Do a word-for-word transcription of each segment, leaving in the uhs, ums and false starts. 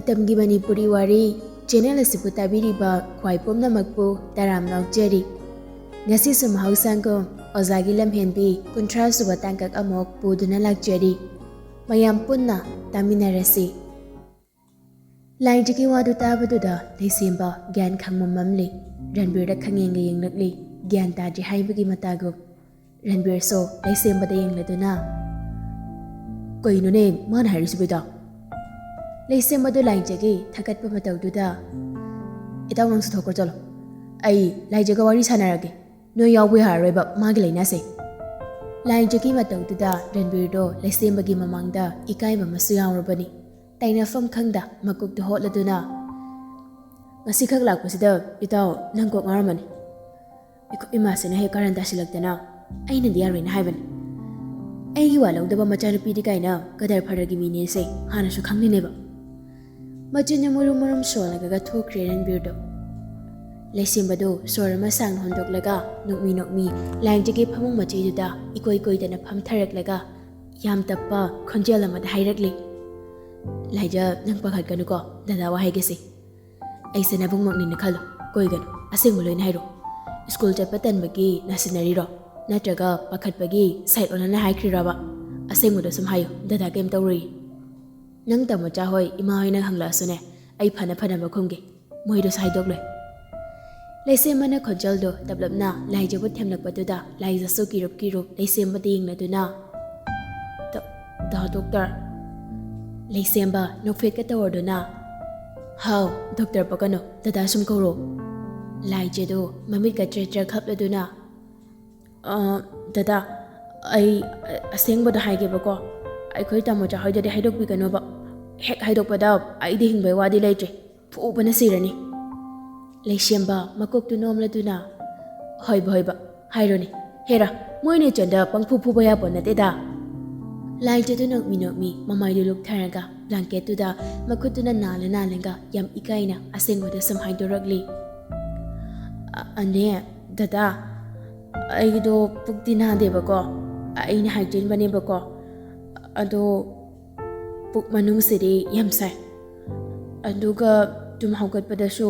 ꯃꯇꯝꯒꯤ ꯃꯅꯤꯄꯨꯔꯤ ꯋꯥꯔꯤ ꯆꯦꯅꯦꯜ ꯑꯁꯤꯕꯨ ꯇꯥꯕꯤꯔꯤꯕ ꯈ꯭ꯋꯥꯏ ꯄꯨꯝꯅꯃꯛꯄꯨ ꯇꯔꯥꯝꯅ ꯑꯣꯛꯆꯔꯤ꯫ ꯉꯁꯤꯁꯨ ꯃꯍꯧꯁꯥꯒꯨꯝ ꯑꯣꯖꯥꯒꯤ ꯂꯝꯍꯦꯟꯕꯤ ꯀꯨꯟꯊ꯭ꯔꯥ ꯁꯨꯕ ꯇꯥꯡꯀꯛ ꯑꯃꯨꯛ ꯄꯨꯗꯨꯅ ꯂꯥꯛꯆꯔꯤ꯫ ꯃꯌꯥꯝ ꯄꯨꯟꯅ ꯇꯥꯃꯤꯟꯅꯔꯁꯤ꯫ ꯂꯥꯏꯖꯒꯤ ꯋꯥꯗꯨ ꯇꯥꯕꯗꯨꯗ ꯂꯩꯁꯦꯝꯕ ꯒ꯭ꯌꯥꯟ ꯈꯪꯃꯝꯃꯝꯂꯤ꯫ ꯔꯟꯕꯤꯔꯗ ꯈꯪꯌꯦꯡꯒ ꯌꯦꯡꯂꯛꯂꯤ꯫ ꯒ꯭ꯌꯥꯟ ꯇꯥꯗ꯭ꯔꯤ ꯍꯥꯏꯕꯒꯤ ꯃꯇꯥꯒꯨꯝ꯫ ꯔꯟꯕꯤꯔꯁꯨ ꯂꯩꯁꯦꯝꯕꯗ ꯌꯦꯡꯂꯗꯨꯅ, "ꯀꯩꯅꯣꯅꯦ ꯃꯥꯅ ꯍꯥꯏꯔꯤꯁꯤꯕꯨ ꯏꯇꯥꯎ?" ꯂꯩꯁꯦꯝꯕꯗꯨ ꯂꯥꯏꯖꯒꯤ ꯊꯀꯠꯄ ꯃꯇꯧꯗꯨꯗ, "ꯏꯇꯥꯎ ꯅꯪꯁꯨ ꯊꯣꯛꯈ꯭ꯔꯣ ꯆꯠꯂꯣ꯫ ꯑꯩ ꯂꯥꯏꯖꯒ ꯋꯥꯔꯤ ꯁꯥꯟꯅꯔꯒꯦ꯫ ꯅꯣꯏ ꯌꯥꯎꯕ ꯌꯥꯔꯔꯣꯏꯕ ꯃꯥꯒꯤ ꯂꯥꯏꯅꯥꯁꯦ꯫" ꯂꯥꯏꯖꯒꯤ ꯃꯇꯧꯗꯨꯗ ꯔꯟꯕꯤꯔꯗꯣ ꯂꯩꯁꯦꯝꯕꯒꯤ ꯃꯃꯥꯡꯗ ꯏꯀꯥꯏꯕ ꯑꯃꯁꯨ ꯌꯥꯎꯔꯕꯅꯤ꯫ ꯇꯥꯏꯅꯐꯝ ꯈꯪꯗ ꯃꯀꯣꯛꯇꯨ ꯍꯣꯠꯂꯗꯨꯅ, "ꯉꯁꯤꯈꯛ ꯂꯥꯛꯄꯁꯤꯗ ꯏꯇꯥꯎ ꯅꯪ ꯀꯣꯛ ꯉꯥꯎꯔꯝꯃꯅꯤ꯫ ꯑꯩꯈꯣꯏ ꯏꯃꯥꯁꯤꯅ ꯍꯦꯛ ꯀꯥꯔꯟ ꯇꯥꯁꯤꯜꯂꯛꯇꯅ ꯑꯩꯅꯗꯤ ꯌꯥꯔꯣꯏꯅ ꯍꯥꯏꯕꯅꯤ꯫ ꯑꯩꯒꯤ ꯋꯥ ꯂꯧꯗꯕ ꯃꯆꯥꯅꯨꯄꯤꯗꯤ ꯀꯥꯏꯅ ꯀꯗꯔ ꯐꯗꯔꯒꯤ ꯃꯤꯅꯦꯁꯦ ꯍꯥꯟꯅꯁꯨ ꯈꯪꯂꯤꯅꯦꯕ꯫" ꯃꯆꯤꯟꯅ ꯃꯨꯔꯨꯝ ꯃꯨꯔꯨꯝ ꯁꯣꯜꯂꯒ ꯊꯣꯛꯈ꯭ꯔꯦ ꯔꯟꯕꯤꯔꯗꯣ꯫ ꯂꯩꯁꯦꯝꯕꯗꯨ ꯁꯣꯔ ꯑꯃ ꯁꯥꯡꯅ ꯍꯣꯟꯗꯣꯛꯂꯒ ꯅꯣꯛꯃꯤ ꯅꯣꯛꯃꯤ ꯂꯥꯏꯖꯒꯤ ꯐꯃꯨꯡ ꯃꯆꯤꯗꯨꯗ ꯏꯀꯣꯏ ꯀꯣꯏꯗꯅ ꯐꯝꯊꯔꯛꯂꯒ ꯌꯥꯝ ꯇꯞꯄ ꯈꯣꯟꯖꯦꯜ ꯑꯃꯗ ꯍꯥꯏꯔꯛꯂꯤ, "ꯂꯥꯏꯖ, ꯅꯪ ꯄꯥꯈꯠꯀꯅꯨꯀꯣ, ꯗꯗꯥ ꯋꯥ ꯍꯥꯏꯒꯦꯁꯦ꯫ ꯑꯩꯁꯦ ꯅꯕꯨꯡꯃꯛꯅꯤꯅ ꯈꯜꯂꯣ, ꯀꯣꯏꯒꯅꯨ, ꯑꯁꯦꯡꯕ ꯂꯣꯏꯅ ꯍꯥꯏꯔꯣ꯫ ꯁ꯭ꯀꯨꯜ ꯆꯠꯄ ꯇꯟꯕꯒꯤ ꯅꯥꯁꯤꯟꯅꯔꯤꯔꯣ? ꯅꯠꯇ꯭ꯔꯒ ꯄꯥꯈꯠꯄꯒꯤ ꯁꯥꯏꯠ ꯑꯣꯟꯅꯅ ꯍꯥꯏꯈ꯭ꯔꯤꯔꯕ? ꯑꯁꯦꯡꯕꯗꯣ ꯁꯨꯝ ꯍꯥꯏꯌꯣ, ꯗꯗꯥ ꯀꯩꯝ ꯇꯧꯔꯣꯏꯌꯦ꯫ ꯅꯪ ꯇꯥꯃꯣꯆꯥ ꯍꯣꯏ, ꯏꯃꯥ ꯍꯣꯏꯅ ꯍꯪꯂꯛꯑꯁꯨꯅꯦ, ꯑꯩ ꯐꯅ ꯐꯅꯕ ꯈꯨꯝꯒꯦ꯫ ꯃꯣꯏꯗꯁꯨ ꯍꯥꯏꯗꯣꯛꯂꯣꯏ꯫" ꯂꯩꯁꯦꯝꯕꯅ ꯈꯣꯟꯖꯦꯜꯗꯣ ꯇꯞꯂꯞꯅ ꯂꯥꯏꯖꯕꯨ ꯊꯦꯝꯂꯛꯄꯗꯨꯗ ꯂꯥꯏꯖꯁꯨ ꯀꯤꯔꯨꯞ ꯀꯤꯔꯨꯞ ꯂꯩꯁꯦꯝꯕꯗ ꯌꯦꯡꯂꯗꯨꯅ, "ꯗ-, ꯗꯥ ꯗꯣꯛꯇꯔ?" ꯂꯩꯁꯦꯝꯕ ꯅꯣꯛꯐꯦꯠꯀ ꯇꯧꯔꯗꯨꯅ, "ꯍꯥꯎ, ꯗꯣꯛꯇꯔ ꯄꯛꯀꯅꯣ, ꯗꯗꯥ ꯁꯨꯝ ꯀꯧꯔꯣ꯫" ꯂꯥꯏꯖꯗꯣ ꯃꯃꯤꯠꯀ ꯇ꯭ꯔꯦꯠ ꯇ꯭ꯔꯦꯠ ꯈꯞꯂꯗꯨꯅ, "ꯑ, ꯗꯗꯥ, ꯑꯩ ꯑ-, ꯑꯁꯦꯡꯕꯗꯣ ꯍꯥꯏꯒꯦꯕꯀꯣ, ꯑꯩꯈꯣꯏ ꯇꯥꯃꯣꯆꯥ ꯍꯣꯏꯗꯗꯤ ꯍꯥꯏꯗꯣꯛꯄꯤꯒꯅꯣꯕ꯫ ꯍꯦꯛ ꯍꯥꯏꯗꯣꯛꯄꯗ ꯑꯩꯗꯤ ꯍꯤꯡꯕꯩ ꯋꯥꯗꯤ ꯂꯩꯇ꯭ꯔꯦ, ꯐꯨꯕꯅ ꯁꯤꯔꯅꯤ꯫" ꯂꯩꯁꯦꯝꯕ ꯃꯀꯣꯛꯇꯨ ꯅꯣꯝꯂꯗꯨꯅ, "ꯍꯣꯏꯕ, ꯍꯣꯏꯕ, ꯍꯥꯏꯔꯣꯅꯦ꯫ ꯍꯦꯔꯥ, ꯃꯣꯏꯅ ꯏꯆꯟꯗ ꯄꯪꯐꯨ ꯐꯨꯕ ꯌꯥꯄꯣꯠ ꯅꯠꯇꯦꯗ꯫" ꯂꯥꯏꯖꯗꯨ ꯅꯣꯛꯃꯤ ꯅꯣꯛꯃꯤ ꯃꯃꯥꯏꯗꯨ ꯂꯨꯛꯊꯔꯒ ꯕ꯭ꯂꯥꯡꯀꯦꯠꯇꯨꯗ ꯃꯈꯨꯠꯇꯨꯅ ꯅꯥꯜꯂ ꯅꯥꯜꯂꯒ ꯌꯥꯝ ꯏꯀꯥꯏꯅ ꯑꯁꯦꯡꯕꯗ ꯁꯨꯝ ꯍꯥꯏꯗꯣꯔꯛꯂꯤ꯫ "ꯑ-, ꯑꯅꯦ, ꯗꯗꯥ, ꯑꯩꯗꯣ ꯄꯨꯛꯇꯤ ꯅꯥꯗꯦꯕꯀꯣ, ꯑꯩꯅ ꯍꯥꯏꯖꯤꯟꯕꯅꯦꯕꯀꯣ, ꯑꯗꯣ ꯄꯨꯛ ꯃꯅꯨꯡꯁꯤꯗꯤ ꯌꯥꯝ ꯁꯥꯏ꯫ ꯑꯗꯨꯒ ꯇꯨꯝ ꯍꯧꯒꯠꯄꯗꯁꯨ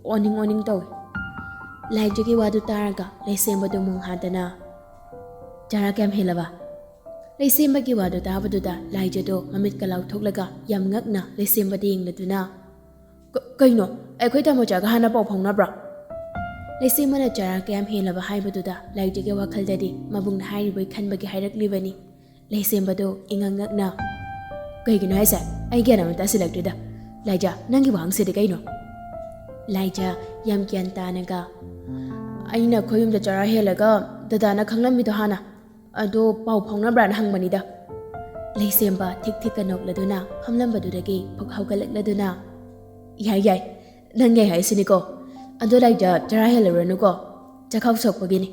ꯑꯣꯅꯤꯡ ꯑꯣꯅꯤꯡ ꯇꯧꯏ꯫ ꯂꯥꯏꯖꯒꯤ ꯋꯥꯗꯨ ꯇꯥꯔꯒ ꯂꯩꯁꯦꯝꯕꯗꯨ ꯃꯣꯡ ꯍꯥꯗꯅ, "ꯆꯔꯥ ꯀꯌꯥꯝ ꯍꯦꯜꯂꯕ?" ꯂꯩꯁꯦꯝꯕꯒꯤ ꯋꯥꯗꯨ ꯇꯥꯕꯗꯨꯗ ꯂꯥꯏꯖꯗꯣ ꯃꯃꯤꯠꯀ ꯂꯥꯎꯊꯣꯛꯂꯒ ꯌꯥꯝ ꯉꯛꯅ ꯂꯩꯁꯦꯝꯕꯗ ꯌꯦꯡꯂꯗꯨꯅ, "ꯀ-, ꯀꯩꯅꯣ? ꯑꯩꯈꯣꯏ ꯇꯥꯃꯣꯆꯥꯒ ꯍꯥꯟꯅ ꯄꯥꯎ ꯐꯥꯎꯅꯕ꯭ꯔꯣ?" ꯂꯩꯁꯦꯝꯕꯅ ꯆꯔꯥ ꯀꯌꯥꯝ ꯍꯦꯜꯂꯕ ꯍꯥꯏꯕꯗꯨꯗ ꯂꯥꯏꯖꯒꯤ ꯋꯥꯈꯜꯗꯗꯤ ꯃꯕꯨꯡꯅ ꯍꯥꯏꯔꯤꯕꯣꯏ ꯈꯟꯕꯒꯤ ꯍꯥꯏꯔꯛꯂꯤꯕꯅꯤ꯫ ꯂꯩꯁꯦꯝꯕꯗꯣ ꯏꯉꯛ ꯉꯛꯅ, "ꯀꯩꯒꯤꯅꯣ ꯍꯥꯏꯁꯦ? ꯑꯩ ꯒ꯭ꯌꯥꯟ ꯑꯃ ꯇꯥꯁꯤꯜꯂꯛꯇ꯭ꯔꯤꯗ꯫ ꯂꯥꯏꯖ, ꯅꯪꯒꯤ ꯋꯥꯍꯪꯁꯤꯗꯤ ꯀꯩꯅꯣ?" ꯂꯥꯏꯖ ꯌꯥꯝ ꯒ꯭ꯌꯥꯟ ꯇꯥꯅꯒ, "ꯑꯩꯅ ꯑꯩꯈꯣꯏ ꯌꯨꯝꯗ ꯆꯔꯥ ꯍꯦꯜꯂꯒ ꯗꯗꯥꯅ ꯈꯪꯂꯝꯃꯤꯗꯣ ꯍꯥꯟꯅ, ꯑꯗꯣ ꯄꯥꯎ ꯐꯥꯎꯅꯕ꯭ꯔꯥꯅ ꯍꯪꯕꯅꯤꯗ꯫" ꯂꯩꯁꯦꯝꯕ ꯊꯤꯛ ꯊꯤꯛꯀ ꯅꯣꯛꯂꯗꯨꯅ ꯐꯝꯂꯝꯕꯗꯨꯗꯒꯤ ꯐꯨꯛ ꯍꯧꯒꯠꯂꯛꯂꯗꯨꯅ, "ꯌꯥꯏ, ꯌꯥꯏ, ꯅꯪ ꯌꯥꯏ ꯍꯥꯏꯁꯤꯅꯤꯀꯣ꯫ ꯑꯗꯣ ꯂꯥꯏꯖ, ꯆꯔꯥ ꯍꯦꯜꯂꯨꯔꯅꯨꯀꯣ꯫ ꯆꯈꯥꯎ ꯁꯣꯛꯄꯒꯤꯅꯤ꯫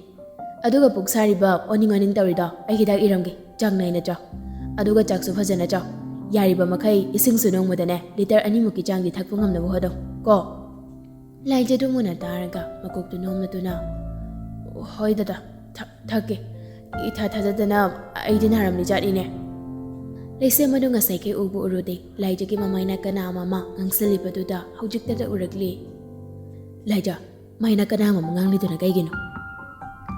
ꯑꯗꯨꯒ ꯄꯨꯛ ꯁꯥꯔꯤꯕ, ꯑꯣꯅꯤꯡ ꯑꯣꯅꯤꯡ ꯇꯧꯔꯤꯗꯣ, ꯑꯩ ꯍꯤꯗꯥꯛ ꯏꯔꯝꯒꯦ꯫ ꯆꯥꯡ ꯅꯥꯏꯅ ꯆꯥꯎ꯫ ꯑꯗꯨꯒ ꯆꯥꯛꯁꯨ ꯐꯖꯅ ꯆꯥꯎ꯫ ꯌꯥꯔꯤꯕ ꯃꯈꯩ ꯏꯁꯤꯡꯁꯨ ꯅꯣꯡꯃꯗꯅꯦ ꯂꯤꯇꯔ ꯑꯅꯤꯃꯨꯛꯀꯤ ꯆꯥꯡꯗꯤ ꯊꯛꯄ ꯉꯝꯅꯕ ꯍꯣꯠꯅꯧ ꯀꯣ꯫" ꯂꯥꯏꯖꯗꯨ ꯃꯨꯟꯅ ꯇꯥꯔꯒ ꯃꯀꯣꯛꯇꯨ ꯅꯣꯝꯂꯗꯨꯅ, "ꯍꯣꯏ ꯗꯗꯥ, ꯊ-, ꯊꯛꯀꯦ꯫ ꯏꯊꯥ ꯊꯥꯖꯗꯅ ꯑꯩꯗꯤ ꯅꯥꯔꯝꯂꯤ ꯖꯥꯠꯅꯤꯅꯦ꯫" ꯂꯩꯁꯦꯝꯕꯗꯨ ꯉꯁꯥꯏꯈꯩ ꯎꯕꯨ ꯎꯔꯨꯗꯦ꯫ ꯂꯥꯏꯖꯒꯤ ꯃꯃꯥꯏꯅ ꯀꯅꯥ ꯑꯃ ꯉꯥꯡꯁꯤꯜꯂꯤꯕꯗꯨꯗ ꯍꯧꯖꯤꯛꯇꯗ ꯎꯔꯛꯂꯤ꯫ "ꯂꯥꯏꯖ, ꯃꯥꯏ ꯅꯥꯀꯟ ꯑꯃꯃꯨꯛ ꯉꯥꯡꯂꯤꯗꯨꯅ ꯀꯩꯒꯤꯅꯣ?"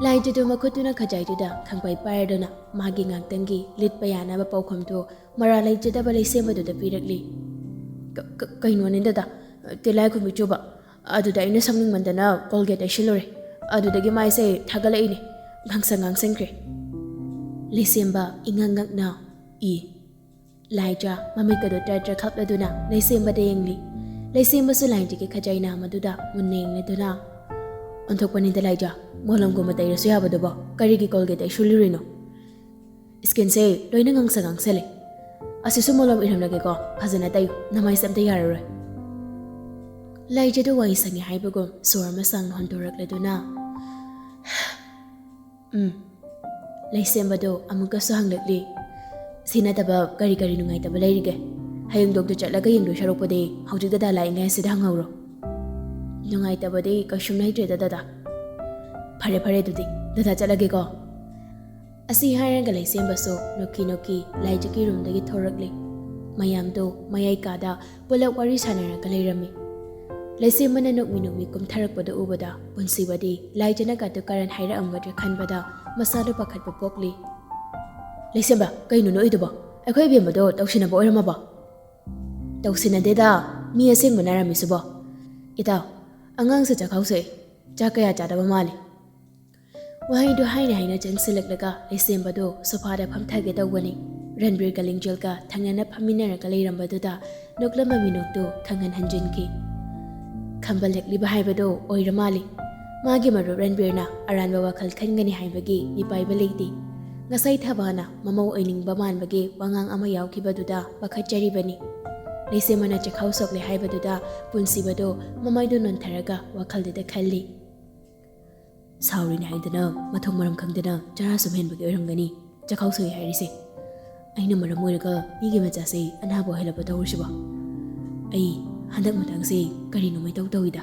ꯂꯥꯏꯖꯗꯨ ꯃꯈꯨꯠꯇꯨꯅ ꯈꯖꯥꯏꯗꯨꯗ ꯈꯪꯄꯥꯏ ꯄꯥꯏꯔꯗꯨꯅ ꯃꯥꯒꯤ ꯉꯥꯛꯇꯪꯒꯤ ꯂꯤꯠꯄ ꯌꯥꯅꯕ ꯄꯥꯎꯈꯨꯝꯗꯨ ꯃꯔꯥ ꯂꯩꯖꯗꯕ ꯂꯩꯁꯦꯝꯕꯗꯨꯗ ꯄꯤꯔꯛꯂꯤ꯫ "ꯀ-, ꯀ-, ꯀꯩꯅꯣꯅꯦ ꯗꯗꯥ, ꯇꯤꯜꯂꯥꯏꯈꯨꯝꯕꯤ ꯆꯨꯕ꯫ ꯑꯗꯨꯗ ꯑꯩꯅ ꯁꯝꯅꯤꯡꯃꯟꯗꯅ ꯀꯣꯜꯒꯦꯠ ꯇꯩꯁꯤꯜꯂꯨꯔꯦ꯫ ꯑꯗꯨꯗꯒꯤ ꯃꯥꯏꯁꯦ ꯊꯥꯒꯠꯂꯛꯏꯅꯦ꯫ ꯉꯥꯡꯁꯪ ꯉꯥꯡꯁꯤꯟꯈ꯭ꯔꯦ꯫" ꯂꯩꯁꯦꯝꯕ ꯏꯉꯛ ꯉꯛꯅ, "ꯏ?" ꯂꯥꯏꯖ ꯃꯃꯤꯠꯀꯗꯨ ꯇꯔ ꯇꯔ ꯈꯞꯂꯗꯨꯅ ꯂꯩꯁꯦꯝꯕꯗ ꯌꯦꯡꯂꯤ꯫ ꯂꯩꯁꯦꯝꯕꯁꯨ ꯂꯥꯏꯖꯒꯤ ꯈꯖꯥꯏ ꯅꯥꯝꯃꯗꯨꯗ ꯃꯨꯟꯅ ꯌꯦꯡꯂꯗꯨꯅ, "ꯑꯣꯟꯊꯣꯛꯄꯅꯤꯗ ꯂꯥꯏꯖ, ꯃꯣꯂꯣꯝꯒꯨꯝꯕ ꯇꯩꯔꯁꯨ ꯌꯥꯕꯗꯨꯕꯣ ꯀꯔꯤꯒꯤ ꯀꯣꯜꯒꯦꯠ ꯇꯩꯁꯤꯜꯂꯨꯔꯤꯅꯣ? ꯏꯁꯀꯤꯟꯁꯦ ꯂꯣꯏꯅ ꯉꯥꯡꯁꯪ ꯉꯥꯡꯁꯜꯂꯦ꯫ ꯑꯁꯤꯁꯨ ꯃꯣꯂꯣꯝ ꯏꯔꯝꯂꯒꯦꯀꯣ, ꯐꯖꯅ ꯇꯩꯌꯨ, ꯅꯃꯥꯏꯁꯦ ꯑꯝꯇ ꯌꯥꯔꯔꯣꯏ꯫" ꯂꯥꯏꯖꯗꯨ ꯋꯥꯏ ꯁꯪꯉꯦ ꯍꯥꯏꯕꯒꯨꯝ ꯁꯣꯔ ꯑꯃ ꯁꯥꯡꯅ ꯍꯣꯟꯗꯣꯔꯛꯂꯗꯨꯅ, "ꯎꯝ꯫" ꯂꯩꯁꯦꯝꯕꯗꯨ ꯑꯃꯨꯛꯀꯁꯨ ꯍꯪꯂꯛꯂꯤ, "ꯁꯤ ꯅꯠꯇꯕ ꯀꯔꯤ ꯀꯔꯤ ꯅꯨꯡꯉꯥꯏꯇꯕ ꯂꯩꯔꯤꯒꯦ? ꯍꯌꯦꯡ ꯗꯣꯛꯇꯔ ꯆꯠꯂꯒ ꯌꯦꯡꯗꯣꯏ ꯁꯔꯨꯛꯄꯨꯗꯤ ꯍꯧꯖꯤꯛ ꯗꯗꯥ ꯂꯥꯛꯏꯉꯩꯁꯤꯗ ꯍꯪꯍꯧꯔꯣ꯫" "ꯅꯨꯡꯉꯥꯏꯇꯕꯗꯤ ꯀꯩꯁꯨꯝ ꯂꯩꯇ꯭ꯔꯦꯗ ꯗꯗꯥ꯫" "ꯐꯔꯦ ꯐꯔꯦ, ꯑꯗꯨꯗꯤ ꯗꯗꯥ ꯆꯠꯂꯒꯦꯀꯣ꯫" ꯑꯁꯤ ꯍꯥꯏꯔꯒ ꯂꯩꯁꯦꯝꯕꯁꯨ ꯅꯣꯛꯈꯤ ꯅꯣꯛꯈꯤ ꯂꯥꯏꯖꯒꯤ ꯔꯨꯝꯗꯒꯤ ꯊꯣꯔꯛꯂꯤ꯫ ꯃꯌꯥꯝꯗꯣ ꯃꯌꯥꯏ ꯀꯥꯗ ꯄꯨꯂꯞ ꯋꯥꯔꯤ ꯁꯥꯟꯅꯔꯒ ꯂꯩꯔꯝꯃꯤ꯫ ꯂꯩꯁꯦꯝꯕꯅ ꯅꯣꯛꯃꯤ ꯅꯣꯛꯃꯤ ꯀꯨꯝꯊꯔꯛꯄꯗꯨ ꯎꯕꯗ ꯄꯨꯟꯁꯤꯕꯗꯤ ꯂꯥꯏꯖꯅ ꯀꯥꯗꯨ ꯀꯔꯟ ꯍꯥꯏꯔꯛꯑꯝꯒꯗ꯭ꯔꯥ ꯈꯟꯕꯗ ꯃꯁꯥꯗꯣ ꯄꯥꯈꯠꯄ ꯄꯣꯛꯂꯤ꯫ "ꯂꯩꯁꯦꯝꯕ, ꯀꯩꯅꯣ ꯅꯣꯛꯏꯗꯨꯕꯣ? ꯑꯩꯈꯣꯏ ꯏꯕꯦꯝꯃꯗꯣ ꯇꯧꯁꯤꯟꯅꯕ ꯑꯣꯏꯔꯝꯃꯕꯣ?" "ꯇꯧꯁꯤꯟꯅꯗꯦꯗ, ꯃꯤ ꯑꯁꯦꯡꯕ ꯅꯥꯔꯝꯃꯤꯁꯤꯕꯣ꯫ ꯏꯇꯥꯎ, ꯑꯉꯥꯡꯁꯦ ꯆꯥꯛꯈꯥꯎ ꯁꯣꯛꯏ, ꯆꯥꯛ ꯀꯌꯥ ꯆꯥꯗꯕ ꯃꯥꯜꯂꯤ꯫" ꯋꯥꯍꯩꯗꯨ ꯍꯥꯏꯅ ꯍꯥꯏꯅ ꯆꯪꯁꯤꯜꯂꯛꯂꯒ ꯂꯩꯁꯦꯝꯕꯗꯨ ꯁꯣꯐꯥꯗ ꯐꯝꯊꯒꯦ ꯇꯧꯕꯅꯤ꯫ ꯔꯟꯕꯤꯔꯒ ꯂꯤꯡꯖꯦꯜꯒ ꯊꯪꯅꯅ ꯐꯝꯃꯤꯟꯅꯔꯒ ꯂꯩꯔꯝꯕꯗꯨꯗ ꯅꯣꯛꯂꯝꯕ ꯃꯤꯅꯣꯛꯇꯨ ꯈꯪꯍꯟ ꯍꯟꯖꯤꯟꯈꯤ꯫ ꯈꯝꯕꯜꯂꯛꯂꯤꯕ ꯍꯥꯏꯕꯗꯨ ꯑꯣꯏꯔ ꯃꯥꯜꯂꯤ꯫ ꯃꯥꯒꯤ ꯃꯔꯨꯞ ꯔꯟꯕꯤꯔꯅ ꯑꯔꯥꯟꯕ ꯋꯥꯈꯜ ꯈꯟꯒꯅꯤ ꯍꯥꯏꯕꯒꯤ ꯃꯤꯄꯥꯏꯕ ꯂꯩꯇꯦ꯫ ꯉꯁꯥꯏ ꯊꯕꯥꯅ ꯃꯃꯧ ꯑꯣꯏꯅꯤꯡꯕ ꯃꯥꯟꯕꯒꯤ ꯋꯥꯉꯥꯡ ꯑꯃ ꯌꯥꯎꯈꯤꯕꯗꯨꯗ ꯄꯥꯈꯠꯆꯔꯤꯕꯅꯤ꯫ ꯂꯩꯁꯦꯝꯕꯅ ꯆꯈꯥꯎ ꯁꯣꯛꯂꯦ ꯍꯥꯏꯕꯗꯨꯗ ꯄꯨꯟꯁꯤꯕꯗꯨ ꯃꯃꯥꯏꯗꯨ ꯅꯣꯟꯊꯔꯒ ꯋꯥꯈꯜꯗꯨꯗ ꯈꯜꯂꯤ꯫ "ꯁꯥꯎꯔꯤꯅꯦ ꯍꯥꯏꯗꯅ ꯃꯊꯣꯡ ꯃꯔꯝ ꯈꯪꯗꯅ ꯆꯔꯥ ꯁꯨꯝ ꯍꯦꯟꯕꯒꯤ ꯑꯣꯏꯔꯝꯒꯅꯤ ꯆꯈꯥꯎ ꯁꯣꯛꯏ ꯍꯥꯏꯔꯤꯁꯦ꯫ ꯑꯩꯅ ꯃꯔꯝ ꯑꯣꯏꯔꯒ ꯃꯤꯒꯤ ꯃꯆꯥꯁꯦ ꯑꯅꯥꯕ ꯑꯣꯏꯍꯜꯂꯕ ꯇꯧꯔꯤꯁꯤꯕꯣ? ꯑꯩ ꯍꯟꯗꯛ ꯃꯇꯥꯡꯁꯦ ꯀꯔꯤꯅꯣ ꯃꯩꯇꯧ ꯇꯧꯏꯗ꯫"